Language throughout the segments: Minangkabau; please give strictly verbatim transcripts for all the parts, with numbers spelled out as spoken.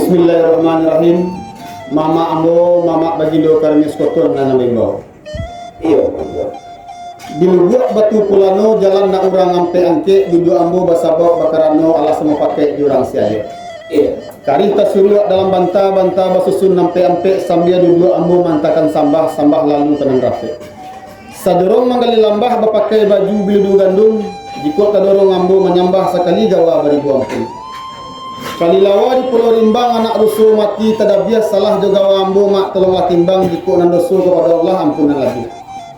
Bismillahirrahmanirrahim. Mamak ambo, mamak bagindo Karnius Koto nan ambo imbau. Iyo, iyo. Di Lubuak Batu Pulano, jalan nak urang ampek-angkek, duduak ambo basabauk bakarano alah samo pakai di urang sialek. Iyo. Karih tasuruak dalam banta, banta basusun ampek-ampek, sambia duduak ambo mantakan sambah, sambah lalu ka nan rapek. Sadorong manggali lambah bapakai baju biludu gandun, jikok tadorong ambo manyambah sakali gawa baribu ampun. Kalilawa di Pulau Rimbang anak doso mati tadabiah salah jo gawa ambo mak tolonglah timbang jikok nan doso kapado Allah ampunan labiah.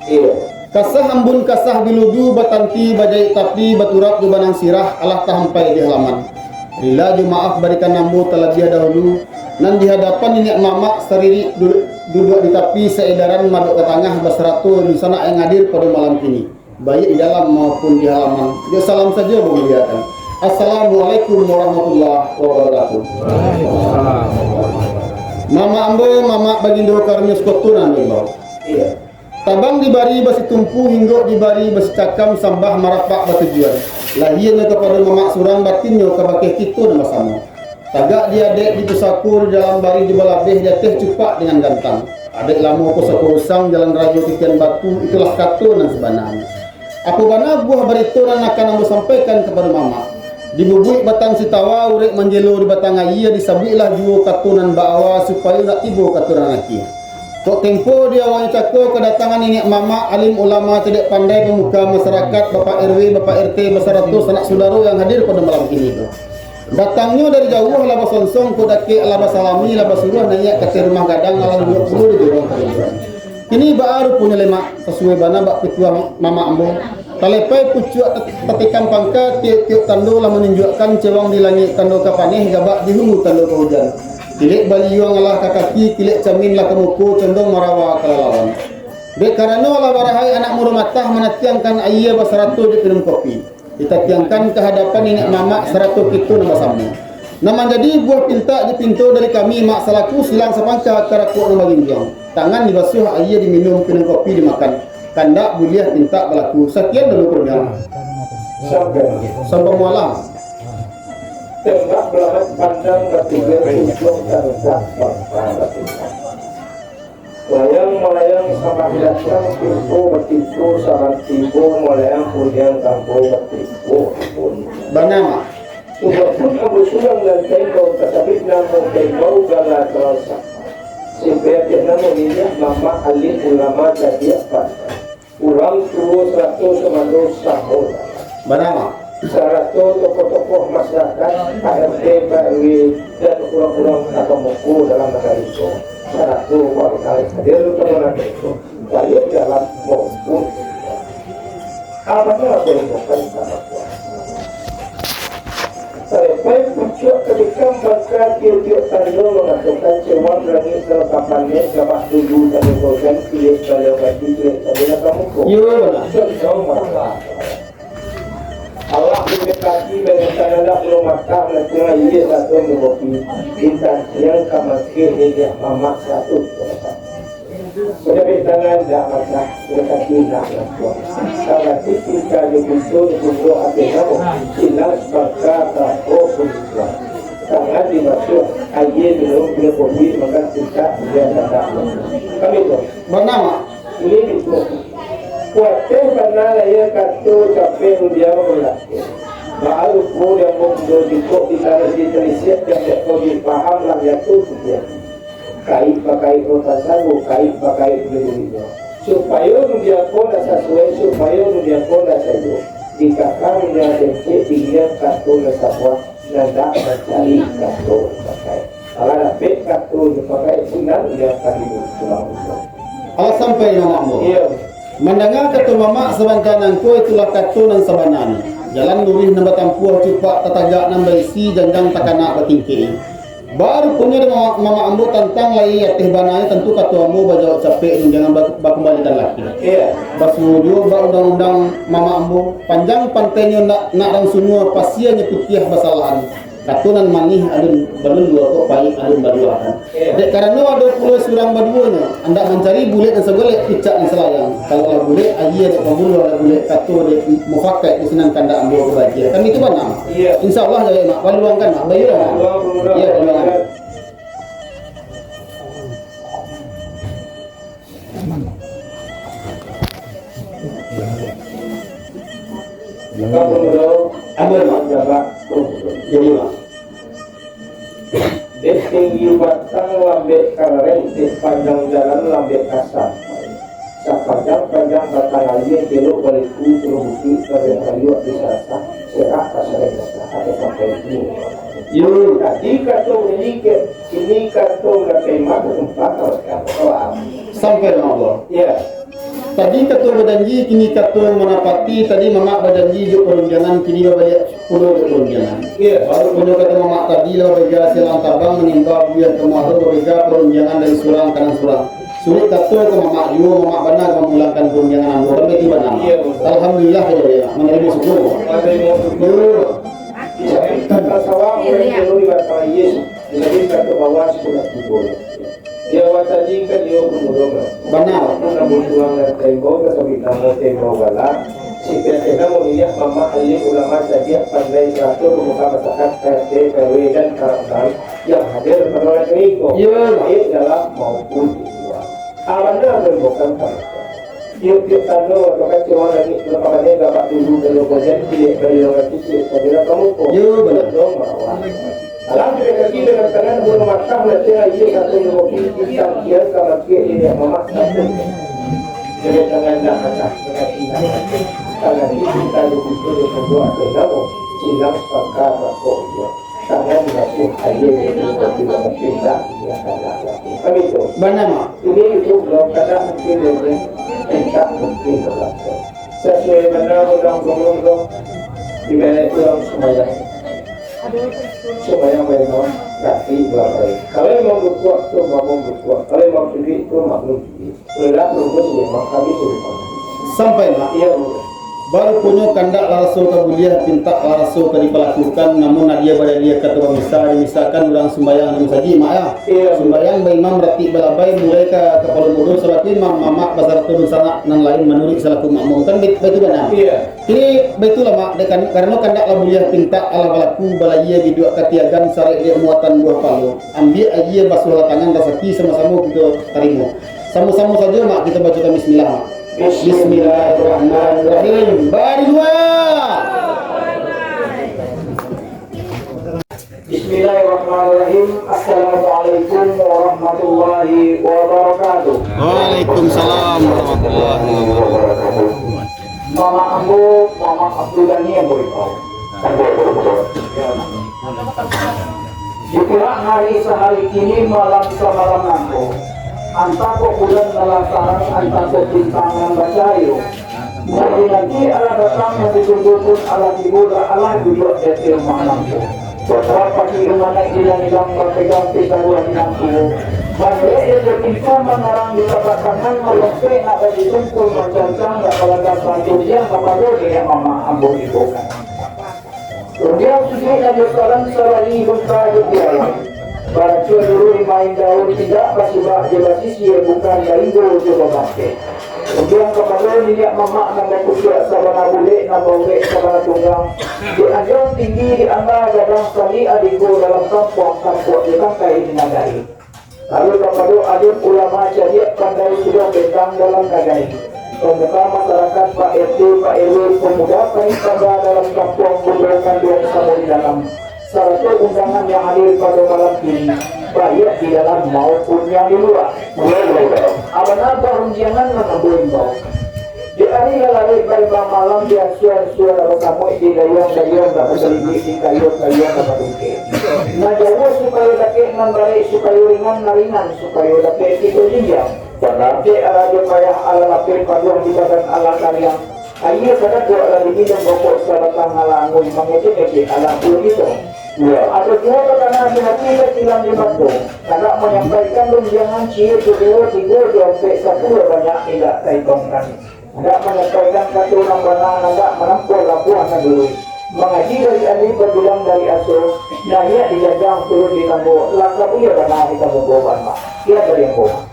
Iyo. Kasah ambun kasah biludu batanti bajaik tapi baturap jo banang sirah alah tahampai di halaman. Rila jo maaf barikan ambo talabiah dahulu, nan di hadapan niniak mamak saririk du-, duduak di tapi saedaran madok ka tangah basarato dunsanak yang hadir pado malam kini, baiak di dalam maupun di halaman. Jo salam sajo bamuliakan. Assalamualaikum warahmatullahi wabarakatuh. Mamak ambo, mamak bagindo Karnius Koto nan ambo imbau. Iyo. Tabang dibari basitumpu, hinggok dibari basicakam, sambah marapak batujuan. Lahianyo kapado mamak surang, batinnyo kabakeh kito nan basamo. Tagak di adek di pusako, di dalam barih di balabeh, di ateh cupak dengan gantang. Adek lamo pusako usang, jalan rayo titian batu, itulah kato nan sabananyo. Apo bana buah barito nan akan ambo sampaikan kapado mamak? Di bubuik batang sitawa, urek manjelo di batang ayie, disabuiklah juo kato nan baawa, supayo nak tibo kato nan akhia. Kok tempo di awalnyo cako kadatangan niniak mamak, alim ulama, cadiak pandai, pamuka masarakat, Bapak R W, Bapak R T, basarato sanak sudaro yang hadir pado malam kini ko. Datangnyo dari jauah lah basonsong, kok dakek lah basalami, lah basuruah naiak ka ateh rumah gadang, alah duduak pulo di jorong karinduan. Kini baa ruponyo lai mak, sasuai bana bak pituah mamak ambo. Talepai pucuak tat-, tatikam pangka, tiok-tiok tando lah manunjuakkan, cewang di langik tando ka paneh, gabak di hulu tando ka hujan. Kilek baliuang lah ka kaki, kilek camin lah ka muko, condong marawa ka lalawan. Dek karano lah barahaik anak muro matah, manatiangkan ayie basarato jo pinun kopi. Ditatiangkan ka hadapan niniak mamak sarato kito nan basamo. Nan manjadi buah pintak jo pinto dari kami mak salaku silang sapangka ka rakuak nan baginjuang. Tangan dibasuah ayie diminum, pinun kopi dimakan. Kandak buliah pintak balaku. Sakian dulu kurnialah. Sampai. Sampai mualah. Tembak belahan pandang batiga tujuh tentang bangsa batiga. Layang-layang samah datang, timpo batigo, samah tibo, malayang pudiang tampo batigo. Bana, Mak. Sudah pun ambo surang nan taimbau, tasabik namo taimbau gala talasah. Sipiatik namo niniak mamak alim ulama cadiak pandai. Urang tuo sarato sumando samo. Bana, Mak. Sarato tokoh-tokoh masyarakat, Pak R T, Pak R W, dan urang-urang ka pamuko dalam nagari ko. Sarato urang ka hadir ka dalam nagari ko. Baik dalam maupun. Amanyo apo yang bukan sama kuasa. Sarepai pucuak katikam baka tiok-tiok tando mangatokan cewang langik dalam kapaneh, gabak dulu tando kojan, kilek baliau ganti, kilek tando nak kamuko. Iyo, bana. Contoh mata. Allah punya kaki banyak tanah dak belum matah, nak tengah iya satu mengopi. Bintang siang ka masih dia mamak satu. Sudah bintang dak matah, sudah kaki dak matah. Kalau tingkah di pintu, di pintu hati kamu, silas baka kapok pun. Tangan dimasuk, air minum, dia kopi, makan kita, dia datang. Kami tu. Bana, Mak. Ini itu. Kuateh bana lah ya kato capek rudiau berlatih. Baru pun dia pun duduk di kok di tanah di terisiak, dia tak kau dipaham lah ya tu dia. Kait bakait kota sagu, kait bakait diri. Supayo dunia ko lah sasuai, supayo dunia ko lah sajo. Di kakang yang becek, di liang kato lah sabuah, nandak mancari kato pakai. Alah dapek kato dipakai, sinan yang tadi pulang. Alah sampai mamak ambo. Iyo. Mandanga kato mamak sabanta nangko, itulah kato nan sabananyo. Jalan luruih nan batampuah, cupak tatagak nan baisi, janjang takanak batingkek. Baru punyo dek mamak, mamak ambo tantang lai ateh bananyo, tantu kato ambo bajawab capek, jangan ba-, bakumbalikan laki. Iyo. Basuo juo ba undang-undang mamak ambo, panjang pantainyo nak, nak rang sunua, pasianyo putiah basalahan. Kato nan manih alun balun luah, kok pahik alun baluahan. Iyo. Dek karano ado pulo surang baduonyo, andak mancari bulek nan sagolek, picak nan salayang. Kalau lah bulek, ayie dek pambuluah, lah bulek kato dek mufakat, di sinan kandak ambo kabagian. Kan itu bana. Iyo. Insya Allah, jawek mak, baluangkan mak, bayulah mak. Baluang, baluang. Iyo, baluangkan. Kamu dulu, ambil mak jabat. Jadi, mak. Dek tinggi batang lambek karareng, dek panjang jalan lambek kasar. Sapanjang-panjang batang aia, kelok baliku, suruh bukik, kabek rayuak disasah, serak kasareng kasar, atau sampai ini. Yo, tadi kato ini ke, ini kato kato imam, empat kawan-kawan. Sampai Allah. Ya. Tadi kato bajanji, kini kato manapati. Tadi mamak bajanji jo parundiangan, kini babaliak pulo jo parundiangan. Iyo. Baru punyo kato mamak tadi, lah babega silang tabang, manimba buliah ka muaro, babega parundiangan dari surang ka nan surang. Sulik kato ka mamak juo, mamak bana ka mamulangkan parundiangan ambo, kan baitu bana? Iyo, betul. Alhamdulillah, kalau ya, manarimo syukur. Manarimo syukur. Iyo. Kata sawah, mulai dulu di batang aia, jadi kato bawah sudah tibo. Di awal tadi kan iyo pun ulun lah. Bana. Aku nak butuang dan tembok, tapi kamu tembok galak. Si Pian Tena mau lihat mamak alim ulama cadiak pandai seratus pemuka masyarakat R T, R W dan kawan-kawan yang hadir pada malam ini ko. Iyo. Baik dalam maupun di luar. Ah, bana pun bukan kamu. Tiup-tiup tando, atau kacau langik, kalau kabannya gabak dulu, kalau hujan, pilih bayu orang kacau, sabila kamu ko. Iyo, bana. Dong, mawar. Alam dari kaki dengan tangan, bulu matah, latih aia, satu yang kopi, pisang, kian, kamakia, ini yang mamak, satu. Dengan tangan nak patah, kaki nak patah. Tangan ini, kita duduk dulu, kedua, kedua, silang, pangka, bakok, dua. Tangan masih air, tapi tidak pindah, dia kagak lagi. Kan itu? Bana, Mak. Ini itu belum kada mungkin lagi. Tidak mungkin berlaku. Sesuai bana urang dulu tu, ibarat urang sumbayang. Sumbayang memang kaki belakang. Kalau memang butuh tu, bangun butuh. Kalau memang sulit tu, maklum sulit. Sudah, tunggu sebentar, kami sudah. Sampai, Mak. Iya, Bu. Baru punyo kandak lah raso ka buliah, pintak lah raso ka dipalakukan, namun adia badadia kato bamisa, dimisakan urang sumbayang di masajik, Mak, ya. Iya, Bu. Sumbayang baimam ratik balabai, mulai ka kapalo mudo salaku imam, mamak basarato dunsanak nan lain manuruik salaku makmum. Kan bait-, baitu kan, ya? Iya. Kini baitulah, Mak, dek kan-, karano kandak lah buliah, pintak alah balaku, balayia biduak katiagan, sarek dek muatan buah palo. Ambiak aia, basuahlah tangan, rasaki samo-samo kito tarimo. Samo-samo sajo, Mak, kita bacakan bismillah, Mak. Bismillahirrahmanirrahim. Bari dua. Bismillahirrahmanirrahim. Assalamualaikum warahmatullahi wabarakatuh. Waalaikumsalam warahmatullahi wabarakatuh. Mamak ambo, Mamak Abdul Ghani ambo ikau. Di pirak hari sahari kini, malam samalam nangko, antah kok bulan nan lah tarang, antah kok bintang nan bacahayo. Nan dinanti alah datang, nan ditunggu pun alah tibo, lah alah duduak di ateh rumah nangko. Bapaki rumah naik di nan ilang, bapegang pitaruah di nan tuo. Manurek di pintu, mangarang di tapak tangan, malompek nak baju tungkul, mancangcang nak balagak bantu, diang kapado niniak mamak ambo ibokan. Rundiang sujuik nan jo salam, salari hunta jo pialang. Barancua dulu main daun, indak basibak jo basisia, bukan bainggo jo babangkek. Rundiang kapado niniak mamak nan bapucuak sabana bulek, nan baurek sabana tunggang. Di anjuang tinggi, di angga gadang, saliak adiko dalam kampuang, kampuak di tangkai di nagari. Lalu kapado alim ulama cadiak pandai sudah bentang dalam nagari, pamuka masarakat, Pak R T, Pak R W, pamuda paling paga dalam kampuang, bundo kanduang samo di dalam, sarato undangan yang hadir pado malam kini, baiak di dalam maupun yang di lua. Abana barundiangan nan ambo imbau. Di ari nan larek barimbang malam, di ansua-ansua nan batamuik, di dayuang-dayuang nan basalidik, di kayuang-kayuang nan batungkek. Nan jauah supayo dakek, nan barek supayo ringan, nan ringan supayo dapek kito jinjiang. Bana. Dek alah jo payah alah lapeh, paduah di badan alah kariang. Aia sadang tu alah diminum, rokok sabatang alah anguih, mangecek-ngecek alah pulo kito. Iyo. Ado juo takana di hati, tatilang di mato. Handak manyampaikan rundiangan, ciek jo duo, tigo jo ampek, sapuluah banyak indak taitongkan. Handak manyampaikan kato nan bana, handak manampuah labuah nan luruih. Mangaji dari alif, babilang dari aso, naiak di janjang, turun di tanggo, lah ka buliah bana di tanggo korban, Mak. Kian dari ambo, Mak.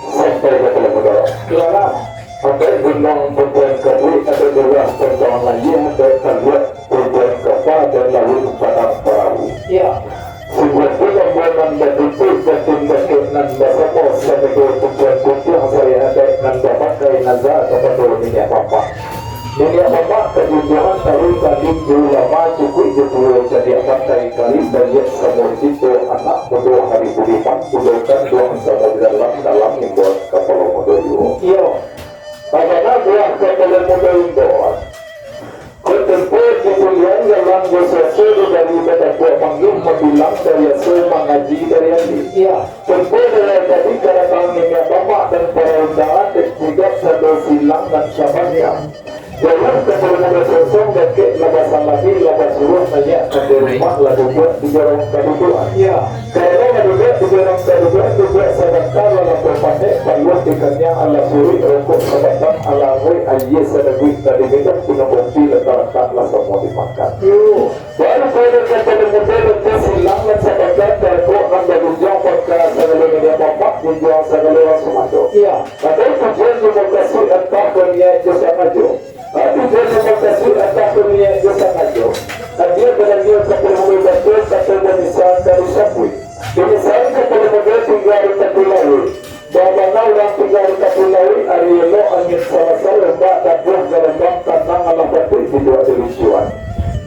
Sampai ka dalam. Ka dalam. Sampai gunung pembuat kabuik, ada dua pembuangan layar, ada kaluar. Tumbuhan kapa dan lalu padang parahu. Iyo. Sungguah pun ambo nan batutuik batin bakeh nan basamo, sabagai tumbuhan tumbuah sari adaik nan bamaka Naza kapado niniak mamak. Niniak mamak ka junjuangan taruih ka alim jo ulama, cukuik jo tuo cadiak pandai, kalim baliak samo cito, anak mudo hari budiman, budo kanduang samo di dalam, dalam imbauan kapalo mudo juo. Iyo, abana buah kapalo mudo imbauan. Kok tempo di bulian galang jo suaso di dari badapuak manggih mambilang dari aso mangaji dari andi. Iyo. Tempo dari tadi kadatangan niniak mamak dan para undangan dek jigak sado silang nan sabanyak. Jauah ka rumah sosong dakek lah basalami lah basuruah naiak ka rumah lah duduak di jorong kadudukan. Iyo. Karano lah duduak di jorong kadudukan, duduak sabanta lah lapeh panek, paluah di kaniang alah suruik, rokok sabatang alah amuik, ayie sadaguik tadi minum, punyo kopi lah talatak lah samo dimakan. Iyo. Baru kau nan kapalo mudo, nan silang nan sabanta, tarkok nan bagunjuang pangka sagalo niniak mamak, gunjuang sagalo urang sumando. Iyo. Padahal tujuan jo mukasuik antah baniaik jo sangajo. Tapi tujuan jo mukasuik antah baniaik jo sangajo. Adia balandia kapalo mudo batua, kato bamisalan ka disambuik. Bamisalan kapalo mudo tingga di tapi lauik. Babana urang tingga di tapi lauik, ari elok angin salasai, ombak tabuah, galombang tanang, alah patuik dibuek di lincuan.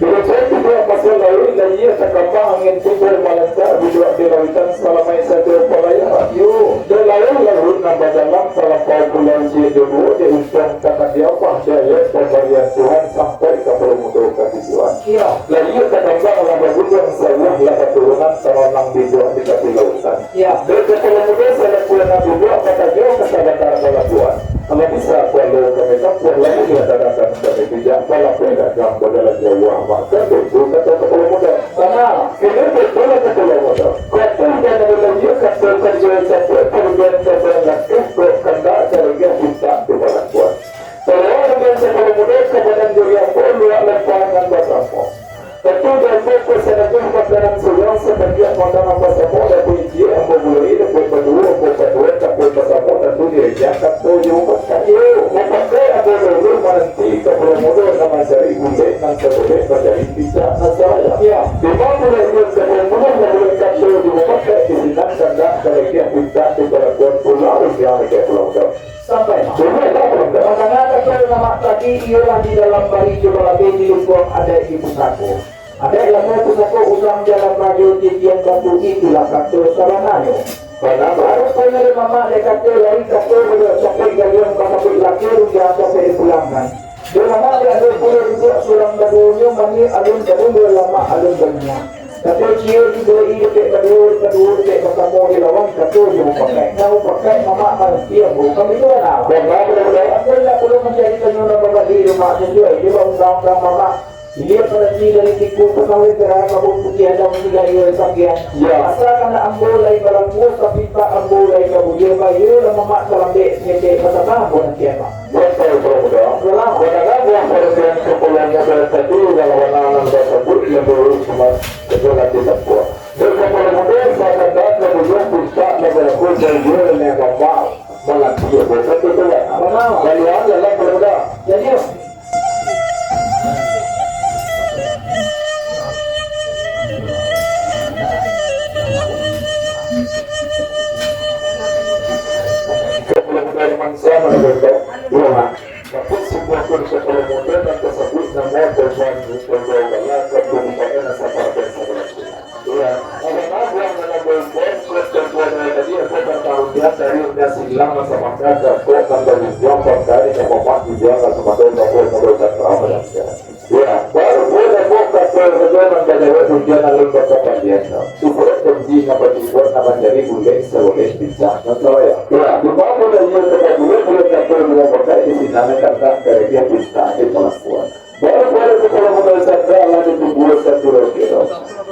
Di lincuan dibuek maso lauik, lah iyo takambang angin tibo malancak, dibuek di lauitan salamaik sajo palayaran. Yo, di lauik lauik nan bajalan, talampau pulau ciek jo duo, di untuang tangan di Allah, di ayat pambarian Tuhan, sampai kapalo mudo ka tujuan. Iyo. Lah iyo takambang lah bagunjuang, sawah lah baturunan, tananang dibuek di tapi lautan. Iyo. Dek kapalo mudo salaku nan duduak, batanyo ka sabanta balabuah. Alah bisa kualo kami tampuah, lalu diadakan kami pijak, balapeh dagang bajalan jauah, maka tuju kato kapalo mudo. Bana. Kini tuju lah kapalo mudo. Kok tu jan ado lai kato kajual capek, parugian kajual lakeh, kok kandak karugian pintak di balakuan. Kalau ado nan kapalo mudo, ka badan diri ambo, luak lempangan basamo. Tapi di ambo ko sadagoh makanan surang, sabagian makanan basamo, dapek ciek ambo buloi, dapek baduo ambo paduan, dapek basamo, tantu diagiah kato jo mupakai. Iyo, mupakai ambo dulu mananti kapalo mudo nan mancari bulek, nan sabulek mancari picak nan sarayang. Iyo. Di ma bulek iyo kapalo mudo, nan bulek kato jo mupakai, di sinan kandak ka lagiah pintak di balakuan pulo, rupiah lagiah pulo mudo. Sampai, Mak. Mandanga kato nan mamak tadi, iyolah di dalam bari jo balabeh di lingkuang adaik di pusako. Adaik lamo pusako usang jalan rajo, titian batu, itulah kato sabananyo. Bana, Mak. Baru punyo dek mamak dek kato, lari kato, baduak capek galiang, basabuik laki, rupiah capek dipulangkan. Dek mamak dek ado pulo duduak surang baduonyo, mani alun baduo, lamak alun banyuah. Kato ciek dibuloi dapek baduo, baduo dapek basamo di lawang, kato jo mupakai. Nan mupakai mamak mananti ambo, kami tu bana. Bana, bana, bana. Ambo indak pulo mancari tanyo nan babali, Mak, sasuai jo undang-undang mamak. Ilia parati dari siku, pagawai garah, kabun putiah, daun tiga iyo sakian. Iyo. Asa kandak ambo lai balaku, tapi tak ambo lai kabuliah, bayo lah mamak talambek, ngecek basabab ambo nanti, Mak. Batua, Bro Mudo. Salam. Bana buah paratian kapalo mudo tadi, kalau bana nan basabuik, iyo dulu cuma sebelah di tempuh. Dek kapalo mudo, sakadar ka bujang puncak, nan balaku, bayo lah mamak, malatih, bukan tu, kan? Bana. Balian dalam Bro Mudo. Jadi, Kapalo mudo mangsa manurut. Iyo, Mak. Tapi sebuah pun kapalo mudo nan tasabuik namo Tuan Tuan Bala, kapalo mudo nan saparten sabalah. Iyo. Apa buah nan ambo buek, buek contohnya tadi, ambo batahun dia dari udah silang masa mangga, kok tambah hijau, bangkai, namo Mak, hijau, nggak semata, kapalo mudo dan ramai. Yo, baru buliah dapek kato sajo nan bajawek ujian alun bakapandian. Susuak janji nan batibuak nan mancari bulek saboleh pincak nan salayang. Yo, di ma buliah iyo tempat dulu buliah kato buliah pakai di sinan nan kandak karajo pintak di palakuan. Baru buliah kapalo mudo sandra lah ditunggu sakiro-kiro.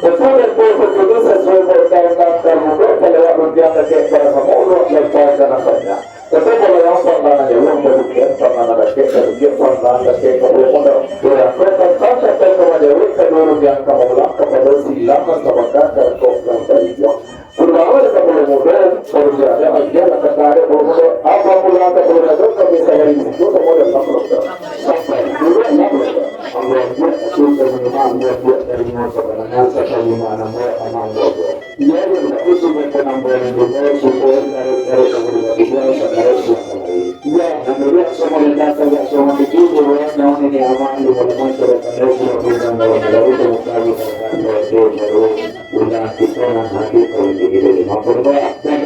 Tapi dapek sakini sasuai baundang-undang kamudo palewat ujian dakek parasamo uluak lampai ka nan banyak. Tapi kalau yang panggang aja uang badukian, panggang dakek badukian, panggang dakek kapalo mudo. Durako tantang kata ka manjawek, kaduo rugian ka maulang, kapalo silang nan tabakar, karkok nan balijuang. Sudah awal kapalo mudo, baru jaga aja lah kata ada kapalo mudo. Apa pulang kapalo mudo, kami saya di situ, kamu datang kapalo mudo. Sampai dulu lah kapalo mudo. Allah buat, aku terima, Allah buat dari masa menengah, saya terima nama, amang bobo. Iyo, iyo, tapi sudah penambahan juga, sudah tarik-tarik kamu dengan tiga, saya tarik pulang kembali. Ya, menurut semua datang, tak semua tinggi, di luar naon ini aman, di mana-mana sudah pandai, sudah bilang, dalam dalam itu, bukan, bukan, bukan, bukan, bukan, bukan, kita nak hadir kalau tinggi dari mampu, Pak. Dan,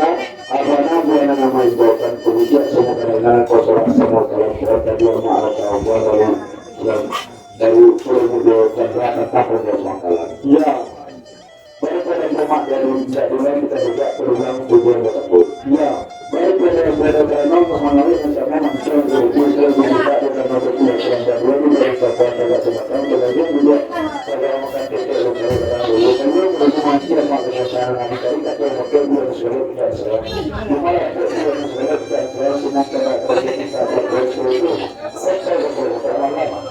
apa nama yang nama imbaukan, kemudian semua kadang-kadang kosong, semua kalau kita dia maaf, kalau buat dari, yang dari Pulau Mudo, dan datang, tak ada masalah. Ya. Baik pada jamaah dari Indonesia, dengan kita juga berulang tujuan tersebut. Ya, baik pada yang berada dalam mengalami ancaman langsung berhubung dengan kita dan dalam berpihak yang berdua di dalam satuan pada kesempatan berlanjut juga pada makan titik lokal dengan dulu. Perlu berhubung dengan siapa kesempatan kami cari kata yang betul buat segala tidak salah. Cuma lah buat segala tidak salah, senang kena terjadi tak berhubung. Sampai berhubung.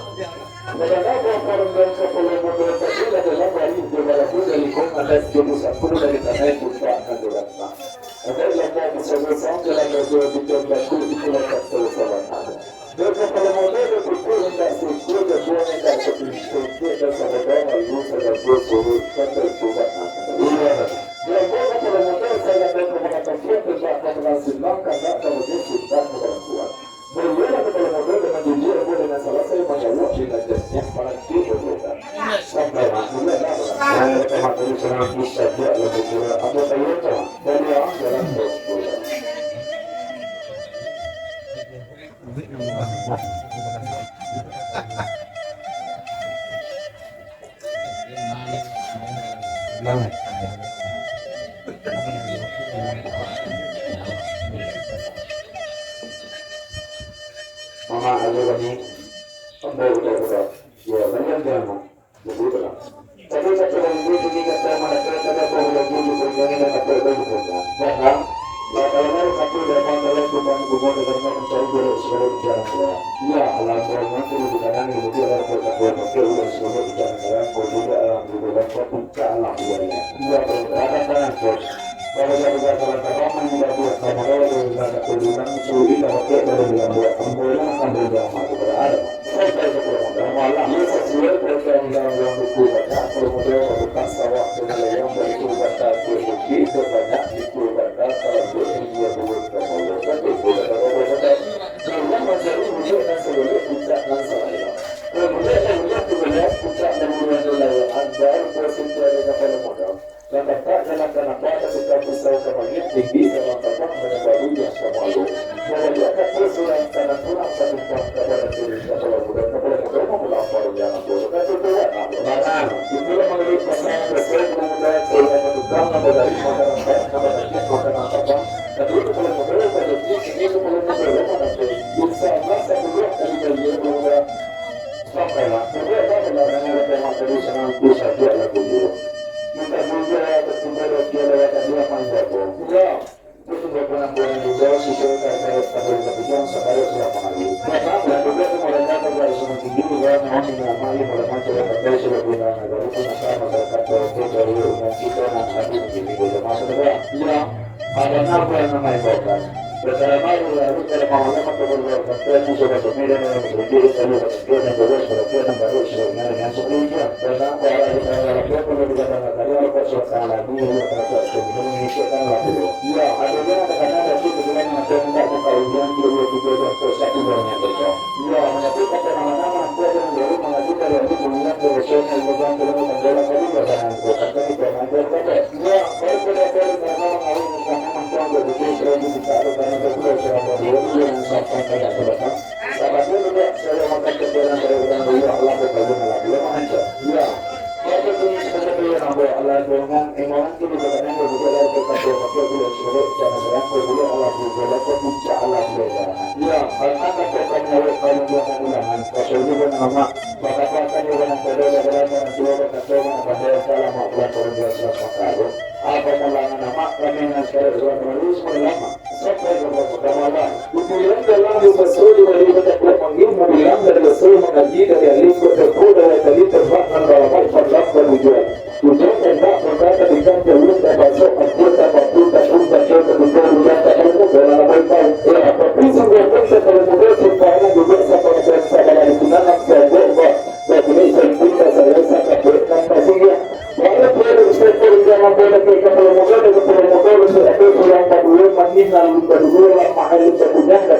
Menganggap bahwa perempuan kepala muda tadi adalah bayi di balaku dari kaum adat juru sapu dari tanah puncak Kaliurang. Ada yang mau bersama-sama dalam berdua bincang baku di pulau Kantoi Sawangan. Dan kepala muda berpikir hendak singkir, dan buang hendak sepi, singkir dan sama-sama ibu saudara suruh sampai juga. Dan buang kepala muda saya akan kepada kasihan tentang pemenang senang karena kamu cinta kepada Tuhan. Beliau lah kepala modal dengan jujur, ambo dengan salah, saya manjawab dengan jasnya, paranti berbuatan. Sampai mati lah, dah. Saya kata materi senang bisa dia lebih kurang. Apa saya kata? Dari awal jalan terus. Mama, ayo kami. Ambo udah budak. Ya, banyak dia, Mak. Jadi, tenang. Tapi, satu lagi, jadi kata mana, kata apa lagi, di perjuangan dan apa yang diperjuangkan. Bahkan, ya, kalau ada satu dapat dalam bukan gubuk negara mencari jalan segala bicara saya. Ya, alam Tuhan, aku di kanan, di bukit, alam Tuhan, aku pakai uang segala bicara saya. Kau juga alam di dalam, kau buka alam Tuhan. Ya, berada tangan, kau. Kalau dari dasar agama, ini dah buat sama, kalau dari dasar keturunan, sulit dah pakai, kalau bilang buat, ambo yang akan berjuang mati pada ada. Sampai sepuluh malam, malam, ini sesuai perintah undang-undang buku badak, kalau model membuka sawah dengan layang, baitu badak, kue bukit, terbanyak itu badak, kalau buat ini dia buat, kalau buat, kan itu dah tahu, buat. Jangan mencari wujud dan seluruh puncak dan salah. Kalau budak dan budak tu melihat puncak dan bulan tu layak, anda, kau sendiri ada kapal modal. Lah tatak jalan kanapa, tatikam pisau ka langik, tinggi salang tabang, manyambalu yang ka malu. Mambaliak kato surang, tanah tulang, tanumpang kapalo diri, kapalo muda, kapalo muda, mamulapar yang apo. Kato tu, anak bamanak. Itulah manurut pasangan besar, muda-muda, saya manugang, nambah dari makanan baik, nambah dari makanan tabang. Tapi kapalo muda, kapalo tinggi, kini kapalo muda, lah manantu. Insya Allah, sapuluah kali gaji, kapalo muda. Sampailah, sabuiklah pandangan dari Tuan Maha Tadi, sanang tu sabuiklah dulu. Mintak mulia, tertinggal dari dia lewat tadi yang manjago. Ya, itu sudah penampilan juga, siswa terkait pada keputusan sabar yang sudah mengalir. Bapak, dan juga pemerintah negara Sungai Tinggi juga, namun ini nama yang pada masyarakat sudah guna negara, pengusaha masyarakat, politik, dari umum kita, dan hadir di sini, jamaah saudara. Ya. Pada napa yang namanya batas? Bicara baru lalu pada malam atau berluar kata yang sudah berbeda dengan berbeda dari kata yang baru sudah dengan dengan sebelumnya. Karena apa arah kita dalam dia perlu dikatakan tadi, apa suatu lagi yang terpaksa untuk menunjukkan lagu. Ya, ada juga kata-kata sih kebetulan yang ada hendak buka ujian dua dua tiga jam ke satu bulan yang besar. Ya, menyebut kata nama-nama, apa yang baru mengaji dari adik mengingat dari saya yang megang tolong membola kali badangan. Kata kita mengajar kata. Ya, baru pada kali karena mengawin. Apa malangan amak kami nan sakali urang malu sekolah lama. Sampai ka pamakaman. Itu yang dalam di pasal di balik kota Pulau Manggil, mabilang dari Rasul mangaji dari alim bertemu dari tadi terbang nan balamat pandang barujuan. Ujuan tembak maka tadikan jalur dan masuk ampun dan mampu takut baca kebutuhan ujian tak ilmu dalam abai pau. Eh, apa pun sungguh pun sekali muda simpanan juga sampai dan sabar di sinan nak sombong, bah. Bah, kini saya cinta saya sangat berkenan kasihnya. Walaupun Ustaz Fauzan mampu datang ka Pulau Muda, dari Pulau Muda, Ustaz Abdul pulang badua, manih lalu badua, lamah lalu bakunyah,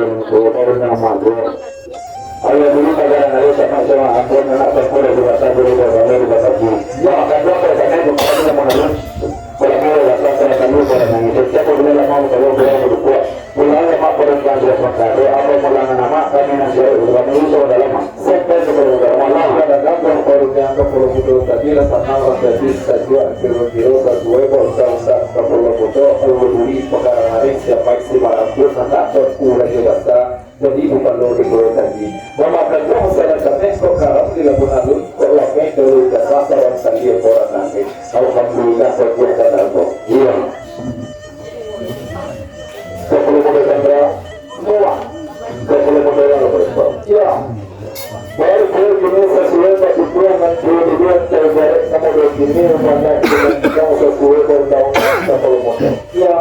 Kalau minggu, kalau nama tu. Ayo dulu pada hari sama-sama ampun anak sangko dari basa dulu pada hari basa. Ya, kan dua pada sana itu pada nama lain. Kalau mau basa salah satu pada nangis. Setiap bulan lama kalau bulan berkuat. Pulang lemak perintah sudah sepakat. Apa pulangan nama kami nasihat ulama itu sudah lama. Sampai kepada ulama. Pada kampung Parundiang Kapalo Mudo tadi lah sanang lah jadi sajuak kiro-kiro sasuai baundang-undang Kapalo Mudo. Kalau duri pakarangan hari siapa isi barang pun nak tak terku raja basa. Jadi bukan lo ribu tadi. Mama kandung salah kami kok karam di Labun Alun kok lamai dulu dasar sarang tadi orang nanti. Alhamdulillah bagian dan albo. Iya. Kapalo Mudo Sandra, muah. Kapalo Mudo yang berubah. Ya. Baru kau kini sesuai tak dibuang nanti dibuat cari barek kamu dua kini mana kita sesuai berdaun kapalo mudo. Ya.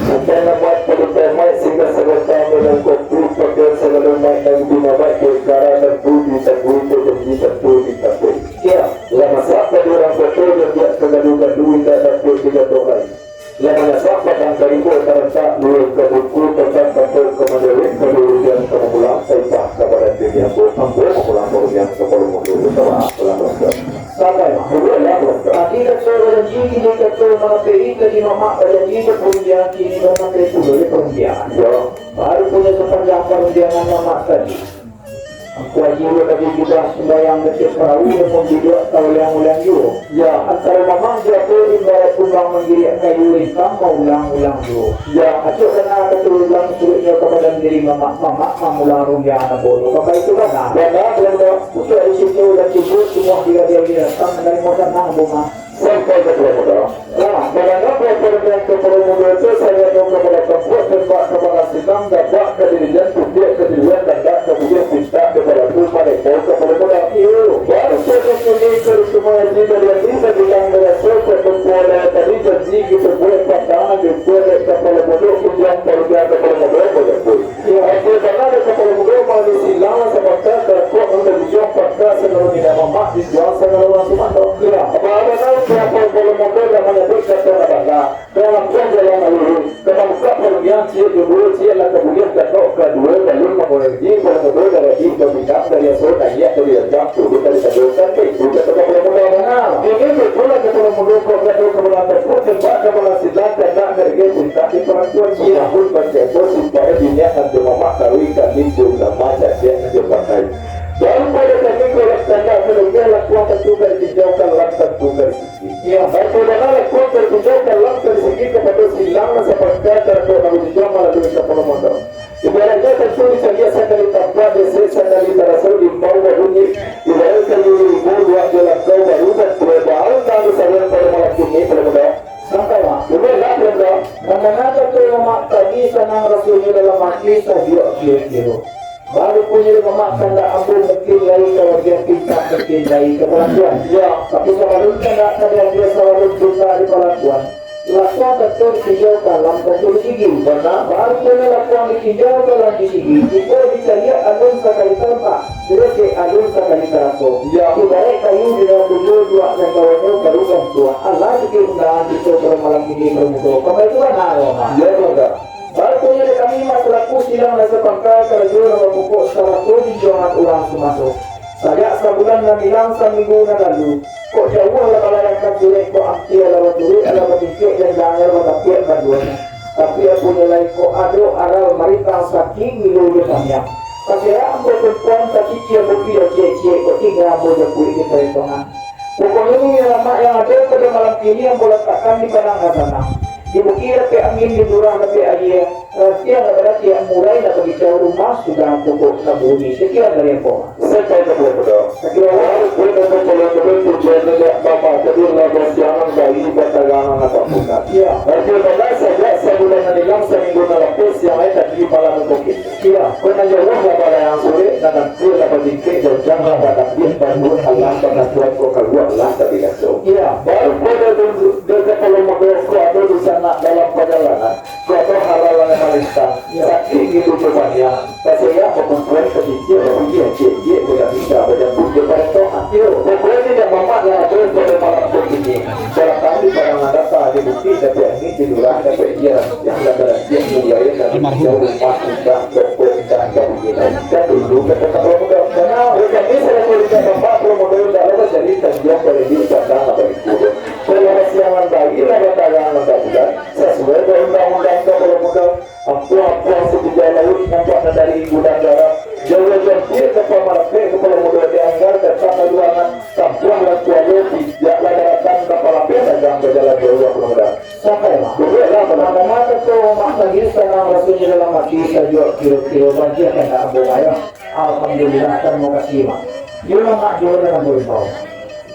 Sampai nama pada temai sehingga segala menyangkut pakaian segala mai dan di mabak perkara dan budi dan budi dan budi dan budi. Ya. Lah masak tadi orang kotor dan dia kagadu-gadu indak dapat digadoh lain. Lah manyasak batang karibu tarantak dua ka buku tentang tampek ka manjawek ka dua ujian ka mamulang saibah ka badan diri ambo, ambo mamulang ka ujian ka Polo Mudo utawa pulang Lombok. Sampai mah, buruak lah Lombok. Tadi kato bajanji, kini kato manapek-i, tadi mamak bajanji ka parundiangan, kini manapek pulo di parundiangan. Yo. Baru punyo sapanjang parundiangan mamak tadi. Angku Aji lo tadi sudah sumbayang ngecek perahu, namun biduak tauliang-uliang juo. Ya, antaro mamang jo apo ibarat kumbang manggiriak kayu lintang maulang-ulang juo. Ya, acok kana kato ulang suruiknyo ka badan diri mamak, mamak mamulang rundiangan ambo tu. Baitu bana. Bana, bana. Pucuk di situ dan cucuk, semua digadiang binatang, manarimo sanang ambo mah. Sampai ka Polo Mudo. Nah, mandanga pelajaran ka Polo Mudo tu, sajo ka Polo Mudo, tembak ka Polo Silang, gabak ka Dirijan, tutuak ka Dirijan, dandak ka Bugih, pintak ka Polo Mudo, manembok ka Polo Mudo. Iyo, baru sajo kini ka rumah Haji Dariadi, sabilang baraso ka tumpuan daya tadi, janji kito buek patang, jumpa dek ka Polo Mudo, kunjuang parugian ka Polo Mudo, banyak pun. Iyo, apo bana dek ka Polo Mudo, mangisi lang, sabanta, tarakok, nan bajujuang, paka, sagalo minyak mamak, dijuang, sagalo urang sumando. Iyo, apo bana dek ka Polo Mudo, dah manyabuik kato nan bana. Ka lampuang jalan alun, ka mambukak parugian, ciek jo bulu, ciek lah ka buliah, gadok ka duo, balun mangurangi, Polo Mudo, daradi, babinang, dari aso, naiak, dari ranjang, turun, dari tanjuang, sampai, itu kato ka Polo Mudo. Bana. Kini, batua lah ka Polo Mudo, kok gadok ka bulan tapuk, tembak ka bulan silang, kandak ka daging, pintak di parantuan, iyo. Pun bancako, supayo biniak, nan jo mamak, taruih, kambing, jo ulama, cadiak, nan jo pandai. Baru pado kami, kolak, kandak, kalungiah, lakuang, tantu, ka ditinjaukan, lang, tantu, ka di Iyo, batua bana lah, kok tarujuak ka lang ka di sigi kapado silang nan sapangka tarakok nan bajujuang malalui ka Polo Mudo. Ibaratnyo tantu dicaliak sakali tampak, gesek sakali taraso, diimbau babunyi, ibarat kayu ribu luak jo langkau baru, dan tibo baa nan disariang pado malam kini, Polo Mudo. Sangkawa. Buliah lah, Polo Mudo. Mandanga kato mamak tadi, sanang rasonyo dalam ati, sajuak kiro-kiro. Baru punyo dek mamak kandak ambo, mungkin lai ka bagian pintak, mungkin lai ka palantuan. Iyo. Tapi sabalun kandak ka diambiak, sabalun pintak di palantuan, Lakuang tantu ditinjau kalam tantu disigi. Bana. Baru punyo lakuang ditinjau kalam disigi, jikok dicaliak alun sakali tampak, diresek alun sakali taraso. Yo. Ibaraik kayu di dalam bundo, duak dan kawannyo baru gantuang. Alah, sikik undangan kito pado malam kini, Palo Mudo. Kama itu bana, yo, Mak? Yo, Banda. Baru punyo dek kami, Mak, salaku silang nan sapangka, karajo nan bapokok, sarato junjuangan urang sumaso. Sajak sabulan nan ilang, saminggu nan lalu, kok jauah lah balayangkan surek, kok ampia lah baturuik, alah batingkek, jan janggal batapiak baduonyo. Tapi aponyo lai, kok ado aral marintang, sakik ngilu jo paniang. Paserak ambo tumpuan, takikia bupi jo ciek-ciek, kok tingga ambo japuik di parentongan. Pokoknyo, niniak mamak nan ado pado malam kini, ambo latakkan di padang nan tanang. Di bukik dapek angin, di lurah dapek aia, rasiang lah baratiak, murai lah bagicau, rumah sudah pokok nan babunyi. Sakian dari ambo. Sampai ka pulau Mudo. Sakiro. Baru punyo ka pulau Mudo, tujuan niniak mamak tadi lah basiangan bayi batarangan apak pukat. Iyo. Arti bana, sajak sabulan nan ilang, saminggu nan lapeh, siang lai tadi, malam mungkin. Iyo. Kok nan jauah lah balayang surek, nan ampia lah batingkek, jan janggal lah batapiak baduonyo, alah, bana tuan, kok kaluak lah tapi kaso. Iyo. Baru punyo dek Palo Mudo, kok ado dunsanak dalam pajalanan. Kok ado aral nan malintang, sakik ngilu jo paniang, paserak bakumpuan, takikia babuliah, ciek-ciek badak bisa bajambuik jo parentongan. Yo. Pokoknyo, niniak mamak nan ado pado malam kini, barangkali barang nan data di bukik dapek angin, di lurah dapek aia, rasiang lah baratiak, murai lah bagicau, rumah sudah pokok nan babunyi. Kan dulu kato Palo Mudo. Bana. Kami salaku niniak mamak Palo Mudo, indak lah bacari tanjuang, baradik padang nan baikudo. Kalau basiangan bayi lah batarangan nan babulan, sasuai jo undang-undang ka Palo Mudo. Ampuang-ampuang satiga lauik, nampak nan dari Gudang Garam. Jauah jo ampia ka Pamalapek, ka Palo Mudo, di Anggar datang ka Luangan. Tampuah lah kualo, pijak lah daratan, ka Palapeh dagang bajalan jauah Palo Mudo. Sampai, Mak. Duduaklah, Mak. Mangana kato Mak tadi, sanang rasonyo dalam ati, sajuak kiro-kiro, bajia kandak ambo, Mak, yo. Alhamdulillah, tarimo kasih, Mak. Yo lah, Mak, juo lah ambo imbau.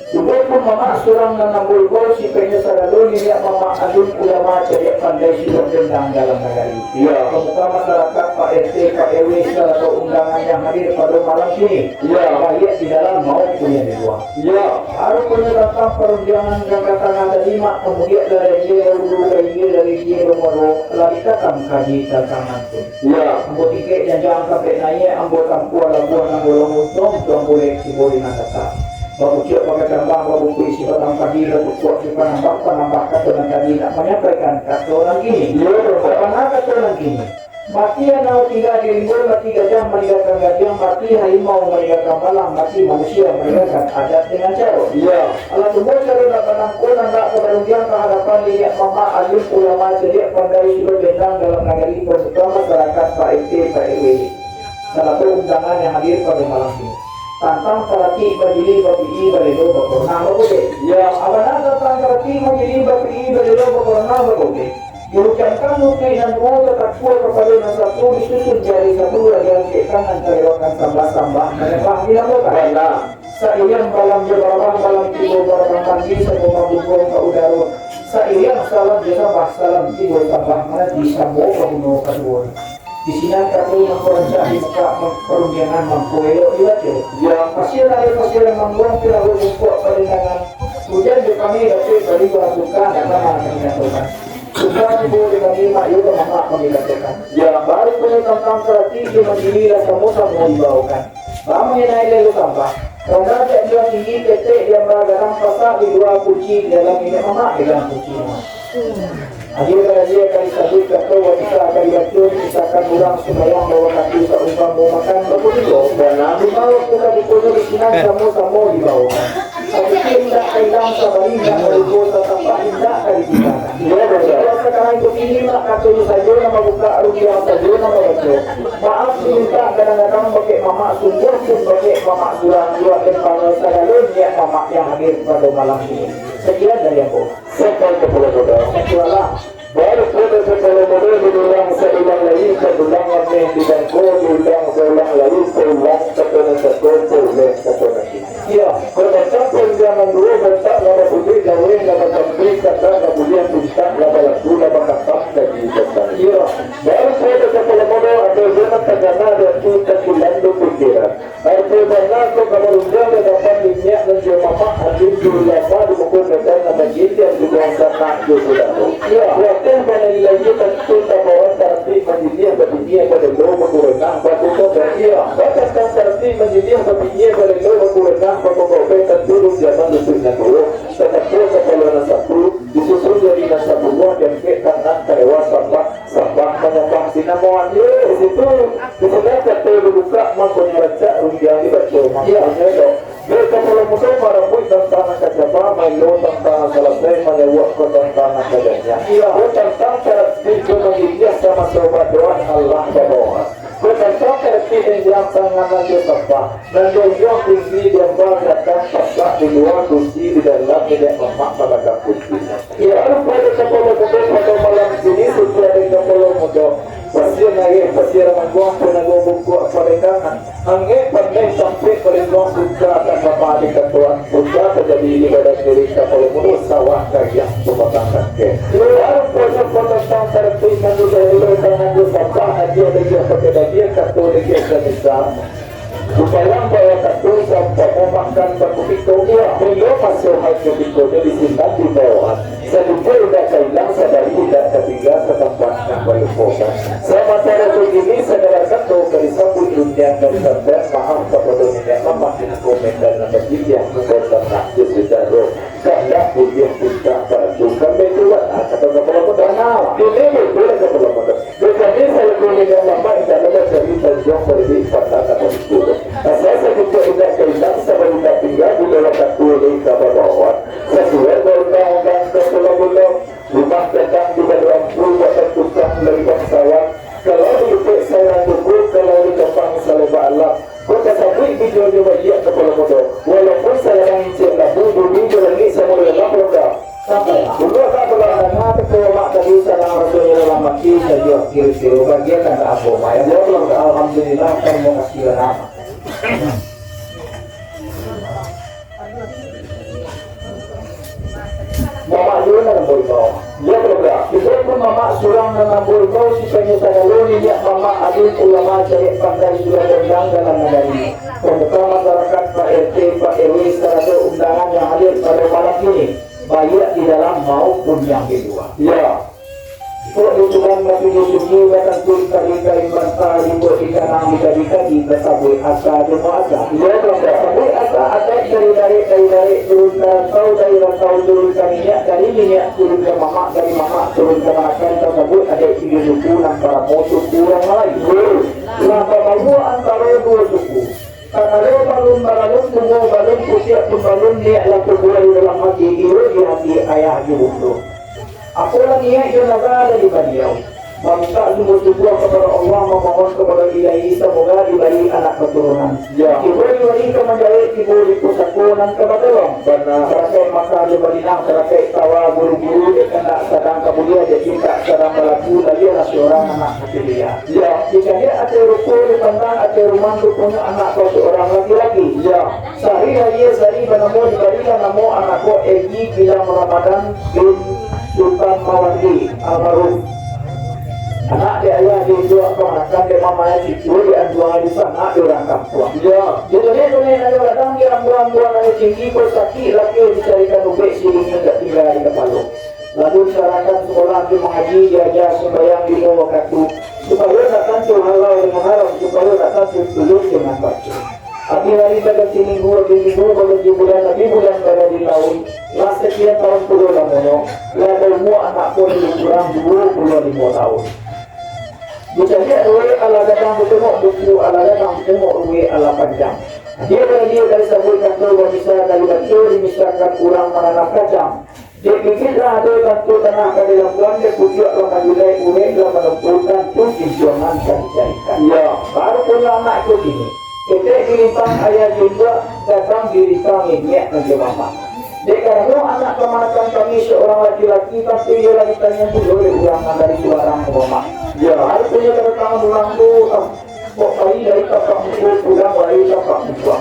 Sudah pun mamak surang nan ambo imbau, sipainyo sagalo niniak mamak alim ulama cadiak pandai sudah bendang dalam nagari. Iyo. Pamuka masarakat, Pak R T, Pak R W, sarato undangan yang hadir pado malam kini. Iyo. Baiak di dalam maupun yang di lua. Iyo. Baru punyo tantang parundiangan nan ka tangah tadi, Mak, kamudiak dari dia dahulu ka hilir dari dia bamuaro, lah dikatang kaji tantang nantun. Iyo. Ambo tingkek janjang tampek naiak, ambo tampuah labuah nan bolong untuang, untuang bulek tibo di nan data. Bapucuak bakacambang, babungkuik sibatang padi, batukuak di panambah, panambah kato nan tadi nak manyampaikan kato nan kini. Iyo, Banda. Bana kato nan kini. Mati anau tingga di rimbo, mati gajah maninggakan gadiang, mati harimau maninggakan balang, mati manusia maninggakan adat dengan caro. Iyo. Alah tumbuah caro nak banangko, nan nak ka barundiang ka hadapan niniak mamak alim ulama cadiak pandai sudah bendang dalam nagari, pamuka masarakat, Pak R T, Pak R W. Sarato undangan yang hadir pado malam kini. Tantang taratik bajilih bapiih balelo bakoronah babodeh. Iyo. Abana tantang taratik bajilih bapiih balelo bakoronah babodeh. Dihujankan lutuik nan duo, tatakua kapalo nan satu, disusun jari satu, lah diangkekkan nan kalewakan sambah-sambah manyambah dilambokan. Bana. Sairiang balam jo barabah, balam tibo barabah mandi, samo mambungkuang ka udaro. Sairiang salam jo sambah, salam tibo sambah mananti, samo baguno kaduo. Di sinan kato nan kurancak dibukak, parundiangan mangko elok dibaco. Iyo. Pasia nan ado pasia nan mangguang, pilago bungkuak palendangan. Ujan jo kami dapek balimbah, suka ndak bana kami katokan. Suka tibo di kami, Mak, iyo lah mamak kami katokan. Iyo. Baru punyo tantang taratik jo bajilih lah samo-samo dibaokan. Bamain aia lalu tambah. Ronda jak juang tinggi, ketek di amba gadang, pasak di lua kunci, di dalam niniak mamak pegang kunci rumah. Adia ka adia ka disabuik kato, watisa ka dibaco, dikisakan urang sumbayang, bawa kaki saumpamo makan bakudilo. Bana. Lima waktu ka dipunyo di sinan, samo-samo dibaokan. Sadikik indak ka ilang, sabari indak ka lupo, tatapak indak ka ditinggakan. Iyo, Banda. Kuasa ka naik ko tinggi, Mak, katonyo sajo nan babukak, rundiang sajo nan babaco. Maaf dimintak gadang-gadang bakeh mamak, sungguah pun bakeh mamak surang, juo den pangalo sagalo niniak mamak yang hadir pado malam kini. Sakian dari ambo. Sampai ka Palo Mudo. Sakianlah. Baru punyo ka Palo Mudo, diulang saulang lai, ka dulang ameh di bangko, diulang saulang lai, paulang kato nan cako, pauleh kato nan kini. Iyo. Kok datang panjang nan duo, botak lah baputuih, laweh lah batampi, kandak lah buliah, pintak lah balaku, lah bakatam kaji batang. Iyo. Baru punyo ka Palo Mudo, ado juo nan tagana di ati, takilan di pikiran. Arti bana ko ka barundiang di adapan niniak nan jo mamak, alim jo ulama, di muko medan nan bagitiang, di bawah sanak jo sudaro. Iyo, wateh bana ilai tantu tabawa tartib majilih babiniah balelo bakurenah bakuko. Iyo, batantang tartib majilih babiniah balelo bakurenah bakuko, tantu dek zaman lutuik nan duo, tatapi kapalo nan satu, disusun jadi nan sabuah, diangkek tangan kalewa sambah, sambah manyambah sinamoan. Yo, di situ, di sinan kato dibukak, mangkonyo rancak rundiang dibaco, mangkonyo elok. Dek kapalo mudo marambuik tantang nan kacaba, maelo tantang nan salasai, manyawuak ka tantang nan kadanya. Iyo. Dek tantang tartib jo majilih samaso badoa, alah babawa. Dek tantang tartib enjang tangan nan jo sambah, nan jo unjuang tinggi, diamba gadang, pasak di lua, kunci di dalam, niniak mamak mamagang kunci. Iyo. Baru pado kapalo mudo pado malam kini, sudah dek kapalo mudo. Pasia Nayeh, Pasia Ramangguang, Panago Bungkuak, Palendangan. Angek pandai sampik palinduang, suka takama di katuan, suka tajadi di badan diri, kapalo mudo sawah kagiang pamatang tangkek. Baru pado patantang tartib nan duduak elok tangan jo sambah, agiah dagiah pakai dagiah, kato dagiah sabisa. Bupayang bawa kato, sampamo makan bakupiko, iyo, bilo maso hal kutiko, di sinan dibawaan. Sadikit indak ka ilang, sabari indak ka tingga, satampat indak balupokan. Samantaro kini sagala kato ka disambuik rundiang nan santai, maaf kapado niniak mamak, komendan nan bajiliang, mungkin tanah jo saudaro, kandak buliah pintak bantu kami tu bana, kato kapalo mudo. Bana. Kini batua kapalo mudo. Dek kami salaku niniak mamak, indak ado carito panjang, baitu patah atau itu. Asa sakutiko indak ka ilang, sabari indak tingga, bilo wakatu lai ka babawa. Sasuai jo undang-undang kapalo mudo, rumah gadang di Baluampu, batang tukang dari bangsawan. Kalau dilipek saurang duku, kalau dikambang saleba alam. Kok tasabuik bijo jo baiak kapalo mudo, walaupun sagadang incek labu, bumi jo langik samo dalam roda. Sampai lah. Dulu agak balanda, teko mak tadi, sanang rasonyo dalam ati, sajo kiro-kiro bagian kandak apo, Mak. Yo, alhamdulillah, tarimo kasih lah, Mak. Mamak iyo nan ambo imbau. Iyo, Bro. Iko pun mamak surang nan ambo imbau, sipainyo sagalo niniak mamak, alim ulama, cadiak pandai, sudah kondang dalam nagari. Pamuka masyarakat, Pak R T, Pak R W, sarato undangan yang hadir pada malam ini, baiak di dalam maupun yang di lua. Iyo. Kok di Tuban batu di suci, batantu tali kain banta, dibuek di kanang, dikaji-kaji, tasabuik asa jo muasa. Iyo, Bang. Tasabuik asa adaik dari darek, dari darek turun ka rantau, dari rantau turun ka niniak, dari niniak turun ka mamak, dari mamak turun ka manakan, tasabuik adaik tigo suku nan paramo suku urang Malai. Lah babaua antaro duo suku. Takalo balun balalun, bungo balun, putiak pun balun, niaik lah tabuek di dalam ati, iyo di ati ayah jo bundo. Apolah niaik jo nazar dari baliau, mamintak sungguah-sungguah kapado Allah, mamohon kapado Ilahi, samoga dibari anak katurunan. Ya. Tibo di wali ka manjawek, tibo di pusako nan ka batolong. Bana. Sarakaik Makkah jo Madinah, sarakaik tawa guru-guru, dek kandak sadang ka buliah, dek pintak sadang balaku, labiahlah surang anak katurunan. Ya. Dicaliak ateh rupo, dipandang ateh rumah, ruponyo anak ko surang laki-laki. Ya. Sahari lahia sahari banamo, dibarilah namo anak ko Egi Gilang Ramadan bin Sultan Mawardi, almarhum. Anak dek ayah di induak kamanakan, dek mamak di situ, dek anjuang di sanak, dek urang kampuang. Iyo. Di dunia-dunia nan gadang, di ambuang-ambuang nan tinggi, ko sakik laki dicarikan ubek, sirinyo indak tingga di kapalo. Lalu disarankan sakolah, di mangaji, diaja sumbayang limo wakatu, supayo indak tantu halal dengan haram, supayo indak tantu tulus dengan batil. Abih hari baganti minggu, abih minggu baganti bulan, abih bulan baganti taun. Lah sakian taun pulo lamonyo, lah baumua anak ko labiah kurang duo puluah limo taun. Dicaliak ruwek alah gadang, ditengok buku alah gadang, ditengok ruwek alah panjang. Dia dari dia dari sabuik kato babisa, dari baco dimisakan urang mananam kacang. Dek bibit lah ado tantu tanah ka dilabuan, dek pucuak lah manjulai, urek lah manumpukan, tu pincuangan ka dicarikan. Iyo. Baru pulo anak ko kini. Ketek dirintang ayah jo induak, gadang dirintang niniak nan jo mamak. Dek karano anak kamanakan kami saurang laki-laki, tantu iyo lah ditanyaan pulo dek urang nan dari suarang ka mamak. Iyo. Baru pulo kadatangan urang tu, ah, Kok pai dari tapak muko, pulang lai tapak muko.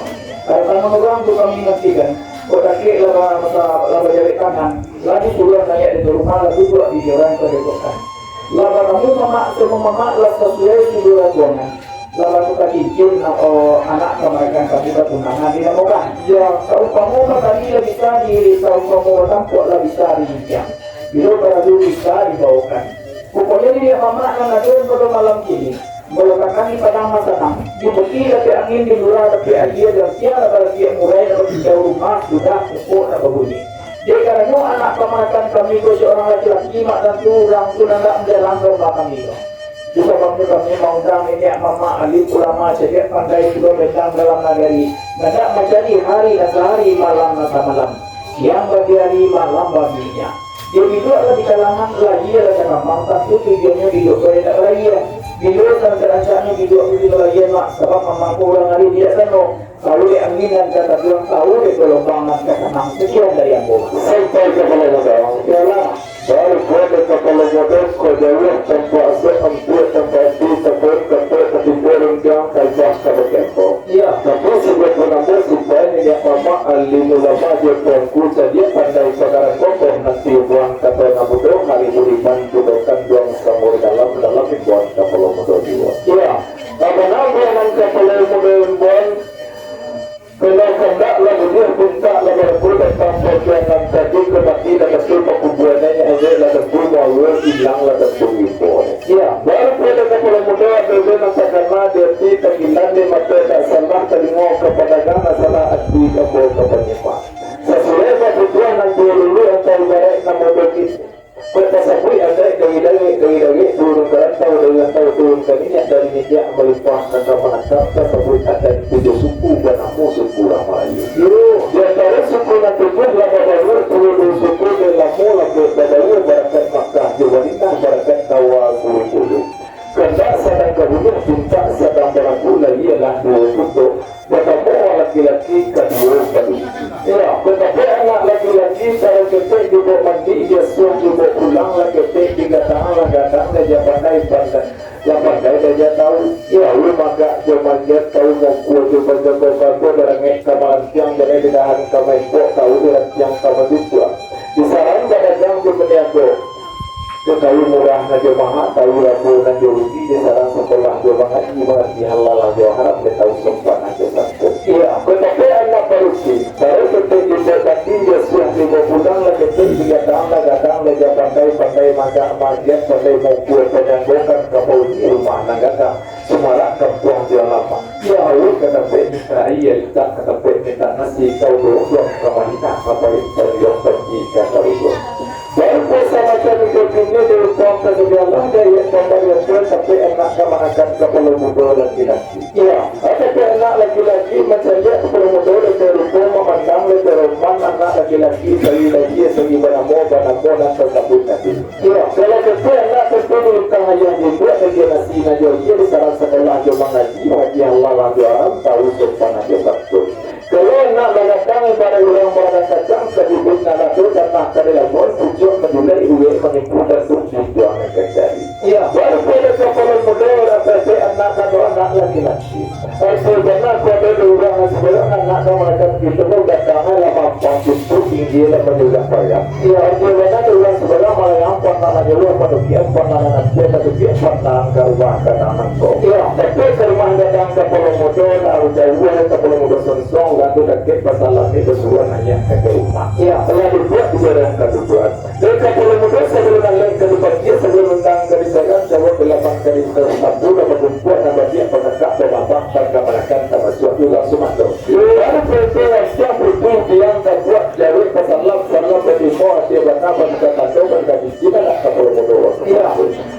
Kadatangan urang tu kami nantikan. Kok dakek lah ba-, lah bajawek tangan, lah disuruah naiak di rumah, lah duduak di joran padepokan. Lah batamu mamak, samo mamak lah sasuai suduah buangan. Lah batuka cincin, na-, o, anak kamanakan kami batunangan dinamokan. Yo, saumpamo batali lah bisa diirik, saumpamo batangkuak lah bisa diintiang. Bilo paralu bisa dibaokan. Pokoknyo, di mamak nan ado pado malam kini, malotakkan di padang masanang, di buki tapi angin, di lurah tapi aia, dan siang lah barakiak murai, nak bakicau rumah, sudah pokok nak babunyi. Dek karano anak kamanakan kami ko saurang laki-laki, mak tantu urang tu nan nak manjalang ka rumah kami ko. Itu sababnyo kami maundang niniak mamak, alim ulama, cadiak pandai pulo bentang dalam nagari, nan nak mancari hari nan sahari, malam nan samalam, siang badiari, malam baminyak. Dek biduak lah di kalangan, lahia lah takamang, tantu tujuannyo biduak ko indak lahia. Bilo nan tarancaknyo biduak ko indak lahia, mak, sabab mamak ko urang ari bijaksano. Tahu dek angin nan ka tabuang, tahu dek galombang nan ka tanang. Sakian dari ambo. Sampai kapalo mudo. Iyolah. Baru kuat dek kapalo mudo, kok jauah tampak asok, ampuak tampak ati, tapoin kapok, katimbua runtiang, kalbah ka bakempo. Iya. Tapi sudah pun ambo supai niniak mamak, alim ulama, jo tuanku, cadiak pandai, pakara kokoh, nanti umbuan kato nan mudo, hari buriman, tudokan duang samur dalam, dalam imbuan kapalo mudo juo. Iya. Bana buah nan kapalo mudo imbuan, kalau kandak lah buliah, pintak lah barapo, datang pokian nan tadi, ka mati lah tantu pakubuanannyo, elek lah tantu maulah, ilang lah tantu imbonyo. Iya. Baru pada kapalo mudo, ado nan takana di ati, takilan di mato, tak salah talingo ka pandangan, nak salah ati ka ambo ka panyimak. Sasuai babutuah nan tuo dulu, antah ibaraik nan mudo kini. Kok tasabuik adaik dari dawek, dari dawek turun ka rantau, dari rantau turun ka niniak, dari niniak malimpah ka kamanakam, tasabuik adaik tujuah suku banamo suku urang Malayu. Yo, di antaro suku nan tujuah lah babaua, tuo duo suku nan lamo lambuik babaua, barakat Makkah jo Madinah, barakat kawa guru-guru. Kandak sadang ka bunuah, pintak sadang barabu, lahialah duo putuak. Batamo laki-laki kaduo kali. Iyo, tatapi anak laki-laki, taruih ketek dibao mandi, diasuah dibao pulang, lah ketek digadang, lah gadang diaja pandai, pandai, lah pandai diaja tahu. Iyo, ulun magak jo magiat tahu, mangkua jo panjago kato, darangek ka marantiang, janai ditahan ka maipok, tahu dirantiang ka manjujuak. Disarang badagang jo baniago. Tahu murah nan jo maha, tahu labo nan jo rugi, disarang sakolah jo mangaji, mangarati halal jo haram, ditahu sopan jo santun. Iyo, tatapi anak padusi, taruih ketek dibao mandi, diasuah dibao pulang, lah ketek digadang, lah gadang diaja pandai, pandai magak magiat, pandai mangkua, panyanggokan ka pauni rumah nan gadang. Sumarak kampuang jo alamat. Iyo, awak ka dapek mintak aia, indak ka dapek mintak nasi, kau dorong ka Madinah, ngapain panjuang panji ka sarugo. Baru puasa macam itu kini, diumpamkan dari Allah, dari pambarian Tuhan, sampai anak kamanakan kapalo mudo laki-laki. Iyo, tatapi anak laki-laki mancaliak kapalo mudo, dari rupo mamandang, dari roman anak laki-laki, sari lahia, sari banamo, banamo nan tasabuik tadi. Iyo, kalau ketek anak tantu di lingkang ayah dibuek, lagi nasi nan jo aia, disarang sakolah jo mangaji, mangarati halal jo haram, tahu sopan jo santun. Kalau anak bagadang, ibarat urang bagadang kacang, ka dibuek nan ado, tanah ka dilabuah, pucuak manjulai, uwek mangimpu, tantu dibuang nan kancari. Iyo, baru pada kapalo mudo, urang ketek anak, kado anak laki-laki. Arti bana ko ado di urang nan sabarang anak nan manakan kito ko, gadangnyo lah mampang, pintu tinggi lah manyudah payah. Iyo, arti bana di urang sabarang malayang, panah nan nyuruah padukian, panah nan ampia padukian, panah ka rumah gadang nangko. Iyo, tapi ka rumah gadang kapalo mudo, lah jauah kapalo mudo songsong, urang tu dakek basalam ni basuruah naiak ka rumah. Iyo, lah duduak di jalan ka duduak. Dek kapalo mudo sabalun alek ka dipakia, sabalun randang ka disagang, jawab dalapan kali sabu, lah batumpuak nan batiak, bakakak, bamambang, bakamanakan, tamasuak urang sumato. Baru pulitiang, siang putih, tiang tabuak, jawek basalam, salam batimo, atia bana, babuka tando, babuka bisi, lah kapalo mudo. Iyo.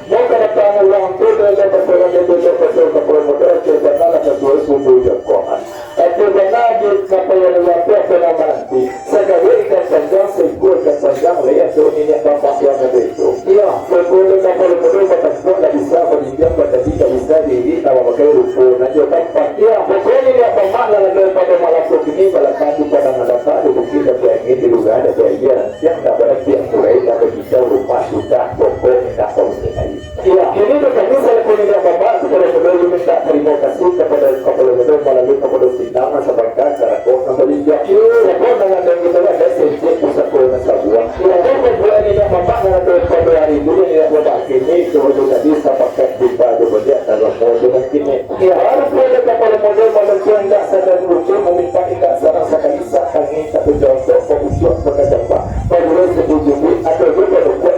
Mau kadatangan urang tu, dalam pasaran dia, dia kapalo mudo, atia bana, lah sasuai sudu jangkauan. Atia bana di kapaian urang tu, apo namo nanti? Sagawek ikan panjang, saikua ikan panjang, lai ado niniak mamak urang ado itu. Iyo. Saikua tu kapalo mudo batampuak, ndak bisa bajinjiang, batadi ndak bisa, diri ndak mamakai, rupo nan jo tampan. Iyo, pokoknyo niniak mamak nan ado pado malam tu kini, balakang di padang nan data, di bukik dapek angin, di lurah dapek aia, siang ndak barakiak murai, ndak bakicau, rumah sudah pokok mintak kawin aia. Iyo, kini tu kami salaku niniak mamak, kapalo mudo mintak tarimo kasih kapado kapalo mudo malalui kapado pinang nan sabangka, karako nan balinjak. Iyo. Siapo nan ngandang kito lah, ado sencik pusako nan sabuah. Iyo. Tapi pambuek niniak mamak nan ado pado ari dulu, niniak mamak kini, kawajo tadi sapakat tibo jo baliak dalam mudo nan kini. Iyo. Baru pulo kapalo mudo malam tu indak sadar lucu, mamintak indak sarang sakali, sak tangih tak bacontok, babusuak bakajambak, bagulai sabujubuik, ado juo baduku,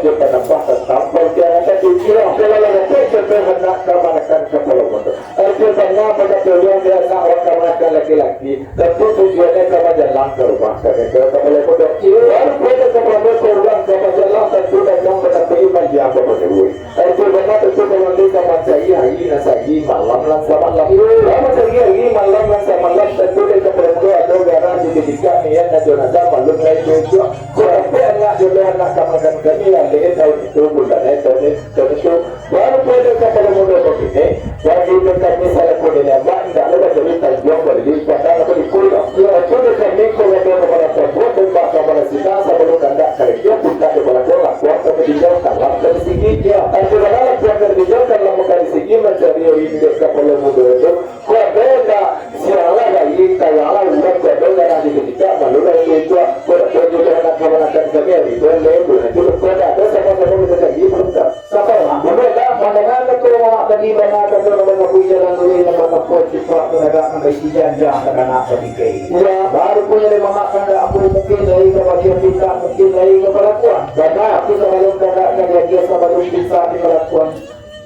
Kalau lah dapek jodoh anak kamanakan kapalo mudo. Arti bana pada peluang di anak awak kamanakan laki-laki, tapi tujuannyo ka bajalan ka rumah ka kapalo mudo. Baru pada kapalo mudo ka bajalan, tantu datang ka tapi iman dia apa pun. Arti bana tantu kalau dia ka mancari hari nan sahari malam nan samalam. Lah mancari hari malam nan samalam, tantu dia kapalo mudo ado garah di ketika niat dan jenazah maklum lain besok. Kurang anak jodoh anak kamanakan kami lah leh tahun itu, bulan lain tahun itu. Tantu baru pada kapalo mudo bakini, bagi kami salaku niniak mak, indaklah bacari tanjuang baliak padang atau di pulau. Yo, itu dek kami kalau ada kepala pembuat dan bak kepala sidang sabalum kandak karja, puntak di balakang lakuang kami tinggal dalam kami sigi. Yo, arti bana lakuang kami tinggal dalam kami sigi mancari indek kapalo mudo itu. Kok ada indak, sianglah bagi, tayanglah urang, kok ada indak di ketika malu lah itu. Kok ada pun juga nak kamanakan kami hari itu, leh, bulan itu, kok ada sama-sama kita cari, belum tak. Sapa lah? Bunuh dah, pandangan kato mamak tadi, bana kato nan batapuih jalan dulu, nan batapuih cipak, panagak nan baisi janjang, takanak batikai. Iya. Baru punyo dari mamak kandak ambo mungkin lai ka bagian pintak, mungkin lai ka palakuan. Bana. Tapi sabalum kandak ka diagiah, sabalum pintak di palakuan,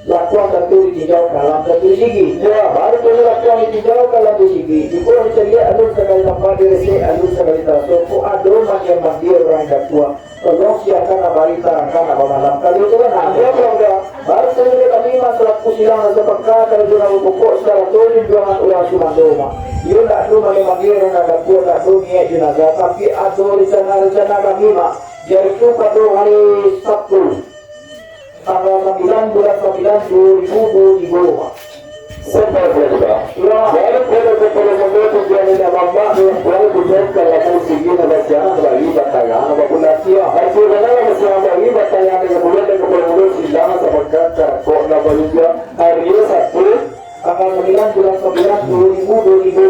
lakuan tantu ditinjau, kalam tantu disigi. Iya. Baru punyo lakuan ditinjau, kalam disigi. Jikok dicaliak alun sakali nampak, diresek alun sakali taraso, kok ado mandiang-mandiang urang indak kuat. Tolong siangkan abari, tarangkan abah malam. Kalau itu kan ada, Bro, dah. Baru sajo kami, Mas, selaku silang rasa peka, kalau tu nama pokok, secara tu, di juangan urang sumando, Mak. Iyo, ndak tu mandi-mandi, urang ndak dapur, ndak tu niat jenazah, tapi ado rencana-rencana kami, Mak. Yaitu pado hari Sabtu, tanggal sambilan bulan sambilan duo ribu duo ribu, Mak. Sampai pula juga. Yo. Baru pada kapalo mudo tujuan niniak mamak, niat pulang tujuan ka labuah sigi, nan basiangan bagi batayang babulan. Yo. Arti bana lah basiangan bagi batayang dengan bulan, dan kapalo mudo silang sapakat karakok nan balinjuang. Hari Sabtu, tanggal sambilan bulan sambilan duo ribu duo ribu.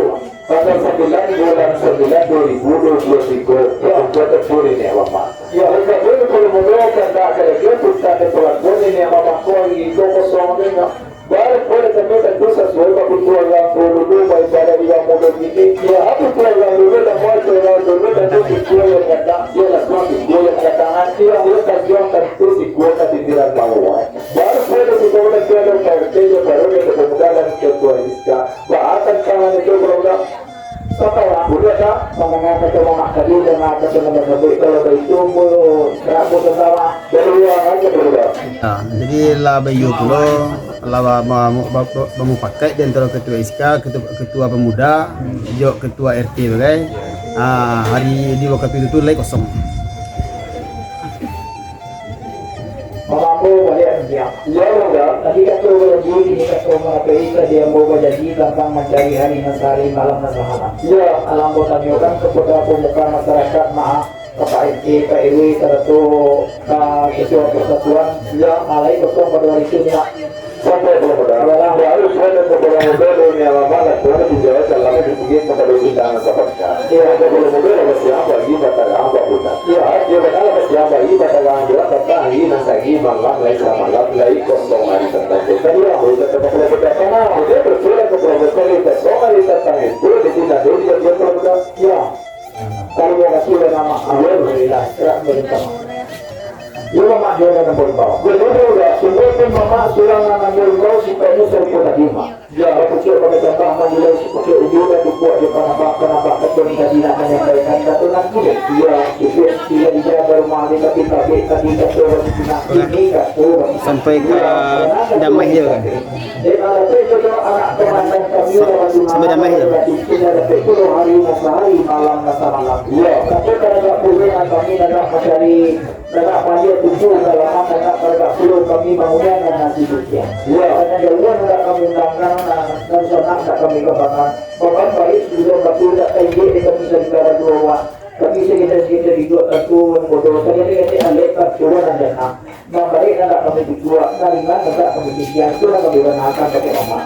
Tanggal sambilan bulan sambilan duo ribu duo puluah tigo. Yo. Waktu tempuh niniak mamak. Yo. Kapalo mudo kandak ka lagi, puntak di palakuan niniak mamak ko hari ko kosong tu, Mak. Baru pado kami tantu sasuai babutuah urang dulu, baibadah urang mudo kini. Iyo, butuah urang dulu, namuah urang dulu, tantu sikua nan gadang, iyo, lakuan sikua nan gadang ati, iyo, tanjuang tantu sikua nan tindiran mawai. Baru pado sikua nan tiada partai, iyo, baru nan pemuda dan ketua Iska. Baa tantangan itu, budak-budak? Sapa lah? Budak tak? Mandanga kato mamak tadi, danga kato nan basabuik, kalau baitu, ambo, sarapo tantang, Mak. Dari luar aja, budak-budak. Nah, jadi lah baiyo pulo. Lah ba-, ba-, ba-, ba-, bamupakaik di antaro ketua S K, ketua, ketua pemuda, jo ketua R T bagai. Ah, hari di wakatu itu tu lai kosong. Mamambo baliak diam. Iyo, Bang. Tadi kato bajanji, kini kato mangatokan, tadi ambo bajanji tantang mancari hari nan sahari, malam nan samalam. Iyo. Alah ambo tanyokan kapado pemuka masarakat, maaf. Bapak R T, Pak R W, sarato, ah, ketua persatuan, iyo, alai kosong pado hari tu, Mak. Sampai pado muda. Iyolah. Baru sudah dan kepala muda dari ni alamat, lah, Tuhan dijawab, salamnya dipuji kepada undangan sahabat. Iyo. Kepala muda lah basiang bagi batang rambut bulan. Iyo. Iyo, batang lah basiang bagi batang rambut bulan, batang hari nan sagi malam, lai samalam, lai kosong hari tantang tu. Kan iyo, udah kepala muda sana, udah bersudah kepala muda, lai kosong hari tantang itu, di sini ada juga dia kepala muda. Iyo. Tarimo kasih lah, Mak. Alhamdulillah, serak pemerintah. Iyo, Mamak, juo nan ambo imbau. Iyo, iyo, iyo. Sungguahpun Mamak surang nan ambo imbau, sipaiknyo sarupo tadi, Mak. Iyo. Bapucuak bakacambah, manjulai sipucuak ujung, dan dibuek jo panambah-panambah kato nan tadi nak manyampaikan kato nan kini. Iyo, sipuak sitiak ija barumah di tapi tabik tadi kato bagi sinan, kini kato bagi. Sampai ka damai je. Sampai damai, ya. Nan baiak nan dak kami pituah, nan ringan nan dak kami titiang, tu nan kami banakan pakai mamak.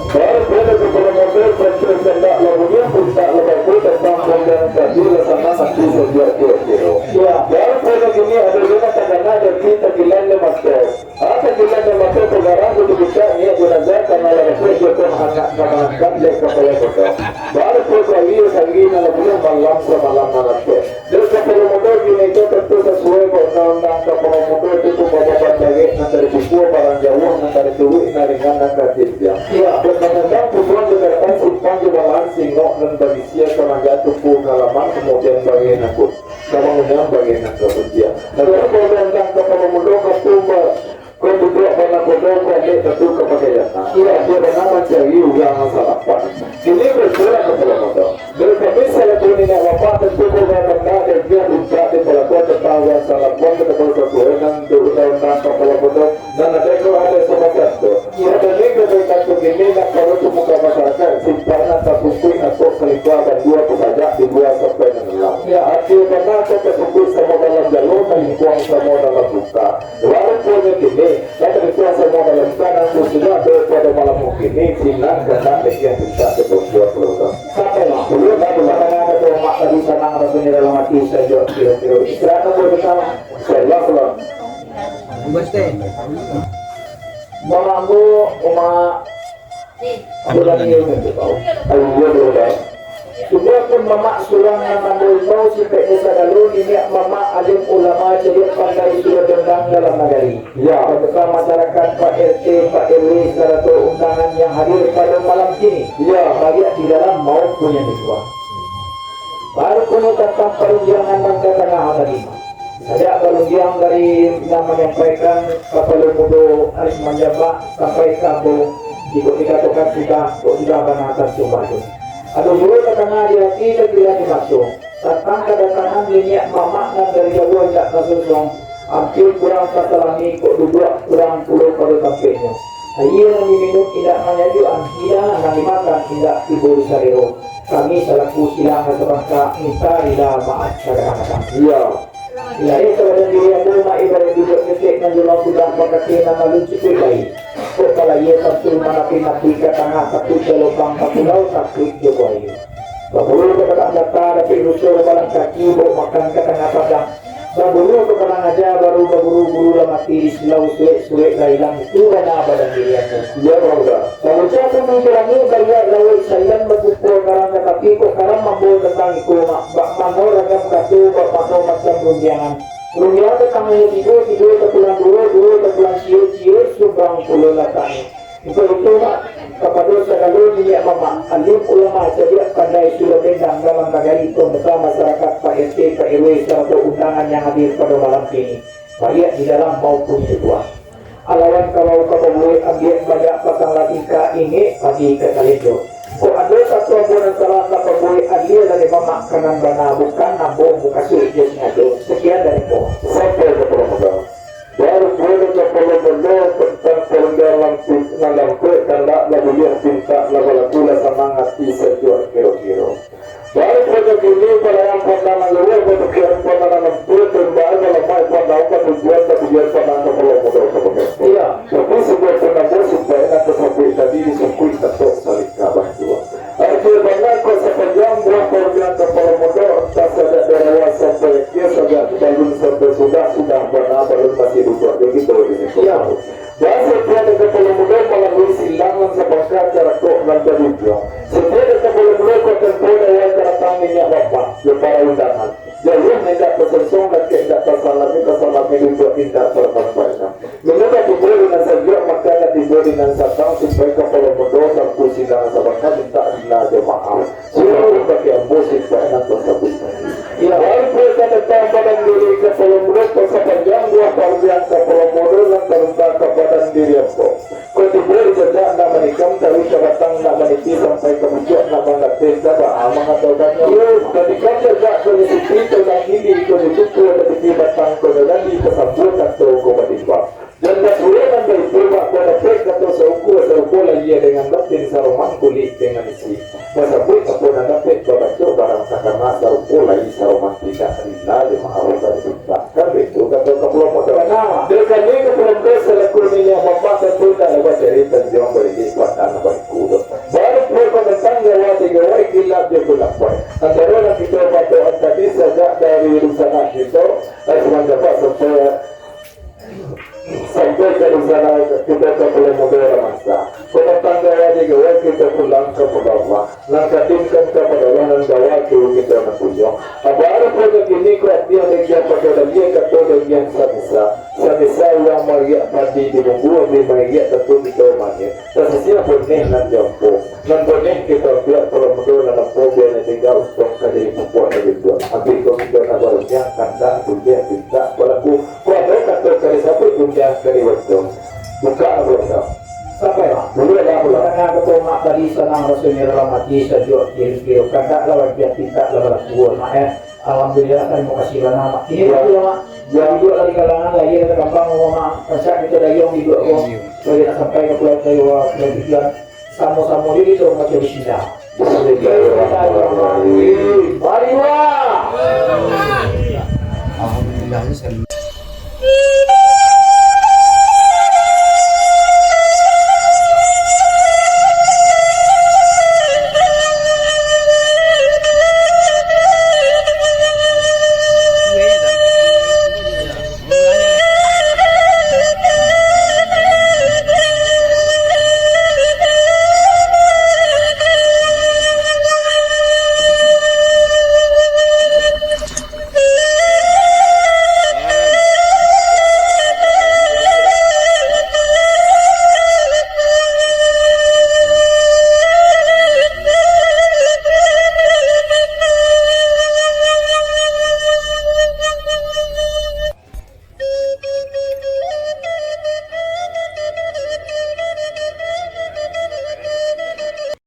Baru pada kepala motor, satu sendak labunya, puntak labaku, tentang ponggang tadi, laksana satu saja kira-kira. Ya. Baru pada kini ada lima tagana, ada kita kilan lima tes. Apa kilan lima tes, pengarah, kutu picak, niat jenazah, karena labaku, jatuh anak, kamanakan, dan kepala motor. Baru pada hari, hari, nan labunya, malam, samalam, malam tes. Dek kapalo mudo kini tu tantu sasuai, kok Undang kapalo mudo tu, tu bababan dagek nan dari bukua, barang jauah nan dari turuik, nan ringan nan ka jimbiang. Iyo. Dek manandang putuan jo daratan, simpang jo balaan, singok nan bagisia, ka manjatuah ka halaman, kamudian bagai nan ku-, ka bangunan bagai nan ka kuciang. Lalu undang kapalo mudo ka tu ba-, Ko duduak banakoda, ko alek tantu ka pakaian. Iyo, dia bana mancari urang nan salapan. Kini baitulah kapalo mudo. Dari kami salaku niniak bapak, tantu ko bakandak dek dia, mintak dek palakuan tantang urang salapan, ka tabao sasuai nan di undang-undang kapalo mudo, nan ado ko ado sopan santun. Iyo, dan ni kebaikan tu kini nak paruik muka masyarakat, simpang nan tasungkuik, nak kok salingkuang bandua, pasajak di lua sampai nan dalam. Iyo. Ati bana ko tasungkuik samo dalam jalua, talingkuang samo dalam duka. Walaupun kini, lah tabituah samo dalam tanah, sudah daripada malam kini, sinan kandak lagi yang mintak dibuat pulau tu. Sampai lah, ulun baru lah tangah kata mak tadi, sanang rasanya dalam hati, sajo kiro-kiro. Istirahat dulu bersama. Salah, salah. Bagus, teh. Mamak, Bu, Umak. Ayo, ayo, ayo. Sudah pun mamak surang nan ambo imbau, sipeknyo sagalo, niniak mamak alim ulama, cadiak pandai, sudah dendang dalam nagari. Ya. Patuka masyarakat, Pak R T, Pak R W, sarato undangan yang hadir pada malam kini. Ya. Baik di dalam maupun yang di luar. Baru kuno tantang parundiangan nan ka tangah tadi. Sajak barundiang dari nan manyampaikan kapalo mudo Arif Manjambak sampai ka ambo, jikok dikatokan sudah, kok sudah bana tantu bahagia. Ado juo tatangah di ati, takilan di mato, tantang kadatangan niniak mamak nan dari jauah indak tasosong, ampia kurang tasalami, kok duduak kurang pulo pado tampeknyo. Aia nan diminum indak manyajuakan, hidangan nan dimakan indak tibo di salero. Kami salaku silang nan sabangka, minta rila maaf sadang-sadang. Iyo. Lahia ka badan diri ambo, mak ibaraik duduak ketek nan jolong, sudah bakateh nan alun cukuik lai. Kok ka lahia tantu manapi-napi, ka tangah takuik jo lobang, ka pulau takuik jo buayo. Baburu ka padang data, dapek ruso babalang kaki, bawok makan ka tangah padang. Baburu ka padang aja, baru baburu-buru lah mati di silau, suwek-suwek lah ilang, itu bana badan diri ambo. Iyo, Bang Uda. Babucah bumi ka langik, baliak lauik saian, bakumpua karang ka tapi, kok karang mambawa tantang iko, mak, bak mano ragam kato, bak mano macam rundiangan. Rundiang tatangah tigo, tigo tapulang duo, duo tapulang ciek, ciek sumbang pulo lataknyo. Untuak itu, mak, kapado sagalo niniak mamak, alim ulama, cadiak pandai, sudah bendang dalam nagari, pambuka masyarakat, Pak R T, Pak R W, sarato undangan yang hadir pado malam kini, baiak di dalam maupun di lua. Alawan kalau ka babuek, ambiak banyak, pasang lah singkak, ingek pagi ka kalenjo. Kok ado satu ambo nan salah ka babuek, adia lah dek mamak ka nan bana, bukan ambo mukasuik jo singajo. Sakian dari ambo. Sampai ka pulau Megang. Baru pulo kapalo mudo tantang parundiangan nan lampek, kandak lah buliah pintak, lah balaku lah sanang ati, sajuak kiro-kiro. Baru pulo kini, palayan pandang nan luruih, bapikiran pandang nan lampek, tembak nan lamah pandang, patujuan bapikiran pandang kapalo mudo ka pamimpin. Iyo. Tapi sabuah pun ambo sumpaik nan tasabuik tadi, disungkuik katok salingka bandua. Arti bana ko sapanjang buah parundiangan kapalo mudo, antah sajak dari awal sampai akhir, sajak balun sampai sudah, sudah bana balun masih duduak jo kito di siko. Iyo. Baa satiok dek kapalo mudo malalui silang nan sabangka, karakok nan tajunjuang. Satiok dek kapalo mudo ka tempo dawai ka datang niniak bapak, jo para undangan. Jauah indak tasonsong, dakek indak tasalami, tasalami duduak indak tasampaikan. Minum lah tibo di nan sajuak, makan lah tibo di nan sanang, supayo kapalo mudo sangku silang sabangka mintak rila jo maaf. Suruah bagi ambo sifat nan tasabuik tadi. Iyo. Walaupun ka datang badan diri kapalo mudo, sapanjang buah parundiangan kapalo mudo nan tarunta ka badan diri ambo. Kok tibo di jajak nak manikam, taruih ka batang nak maniti, sampai ka pucuak nak manggateh, ka baa mangatokannyo. Iyo. Tanikam jajak ko nyo siti, ko nyo kini, ko nyo tuku, ko nyo titi batang, ko nyo gali, tasambuang kato ko batimbang. Jan basuo nan baitu, bak ko dapek kato saukua, saukua lahia dengan batin, saroman kulik dengan isi. Basabuik apo nan dapek, babaco barang takana, sarupo lai saroman tidak, rila jo maaf bari pintak. Kan baitu kato kapalo mudo. Bana. Dek kami kapalo mudo salaku niniak mamak, tantu indak lah bacari tanjuang balilik, padan baliku doh. Baru pulo ka tantang gawa digawai, kilap jo kulapai. Antaro nan kito patokan tadi, sajak dari dunsanak kito, eh, Suman Japak sampai Sampai ka di sana, kito kapalo mudo ramansa. Kok datang gawa digawai, kito pulang kapado Allah. Nan kadimkan kapado Allah, nan gawa tu kito nan punyo. Apo arapnyo Kini ko ambiak dagiang pado dagiang, kato dagiang samisa. Samisa urang mariak padi di bumbu, ambiak mariak tantu kito manyeh. Tasisia boneh nan jampo, nan boneh kito ambiak, kalau mudo nan ampo, bia nan tingga untuang ka jadi pupuak nan linduak. Abih ko kito nak barundiang, kandak, rundiang, pintak, balaku. Ko ado kato ka disabuik, rundiang ka dibantuang. Bukak lah, bukak. Sampai lah. Boleh lah, boleh. Karano kato mak tadi, sanang rasonyo dalam ati, sajuak kiro-kiro. Kandak lah bagian, pintak lah balaku, mak, eh. Alhamdulillah, tarimo kasih bana, Mak. Kini batua, Mak. Duduak lah di kalangan, lahia takambang, Mak. Rancak kito dayuang duduak ko. Iyo. Supayo nak sampai ka pulau Jawa, pulau tujuan. Samo-samo jo kito mambaco bismillah. Bismillahirrahmanirrahim. Mari, Wak. Alhamdulillah,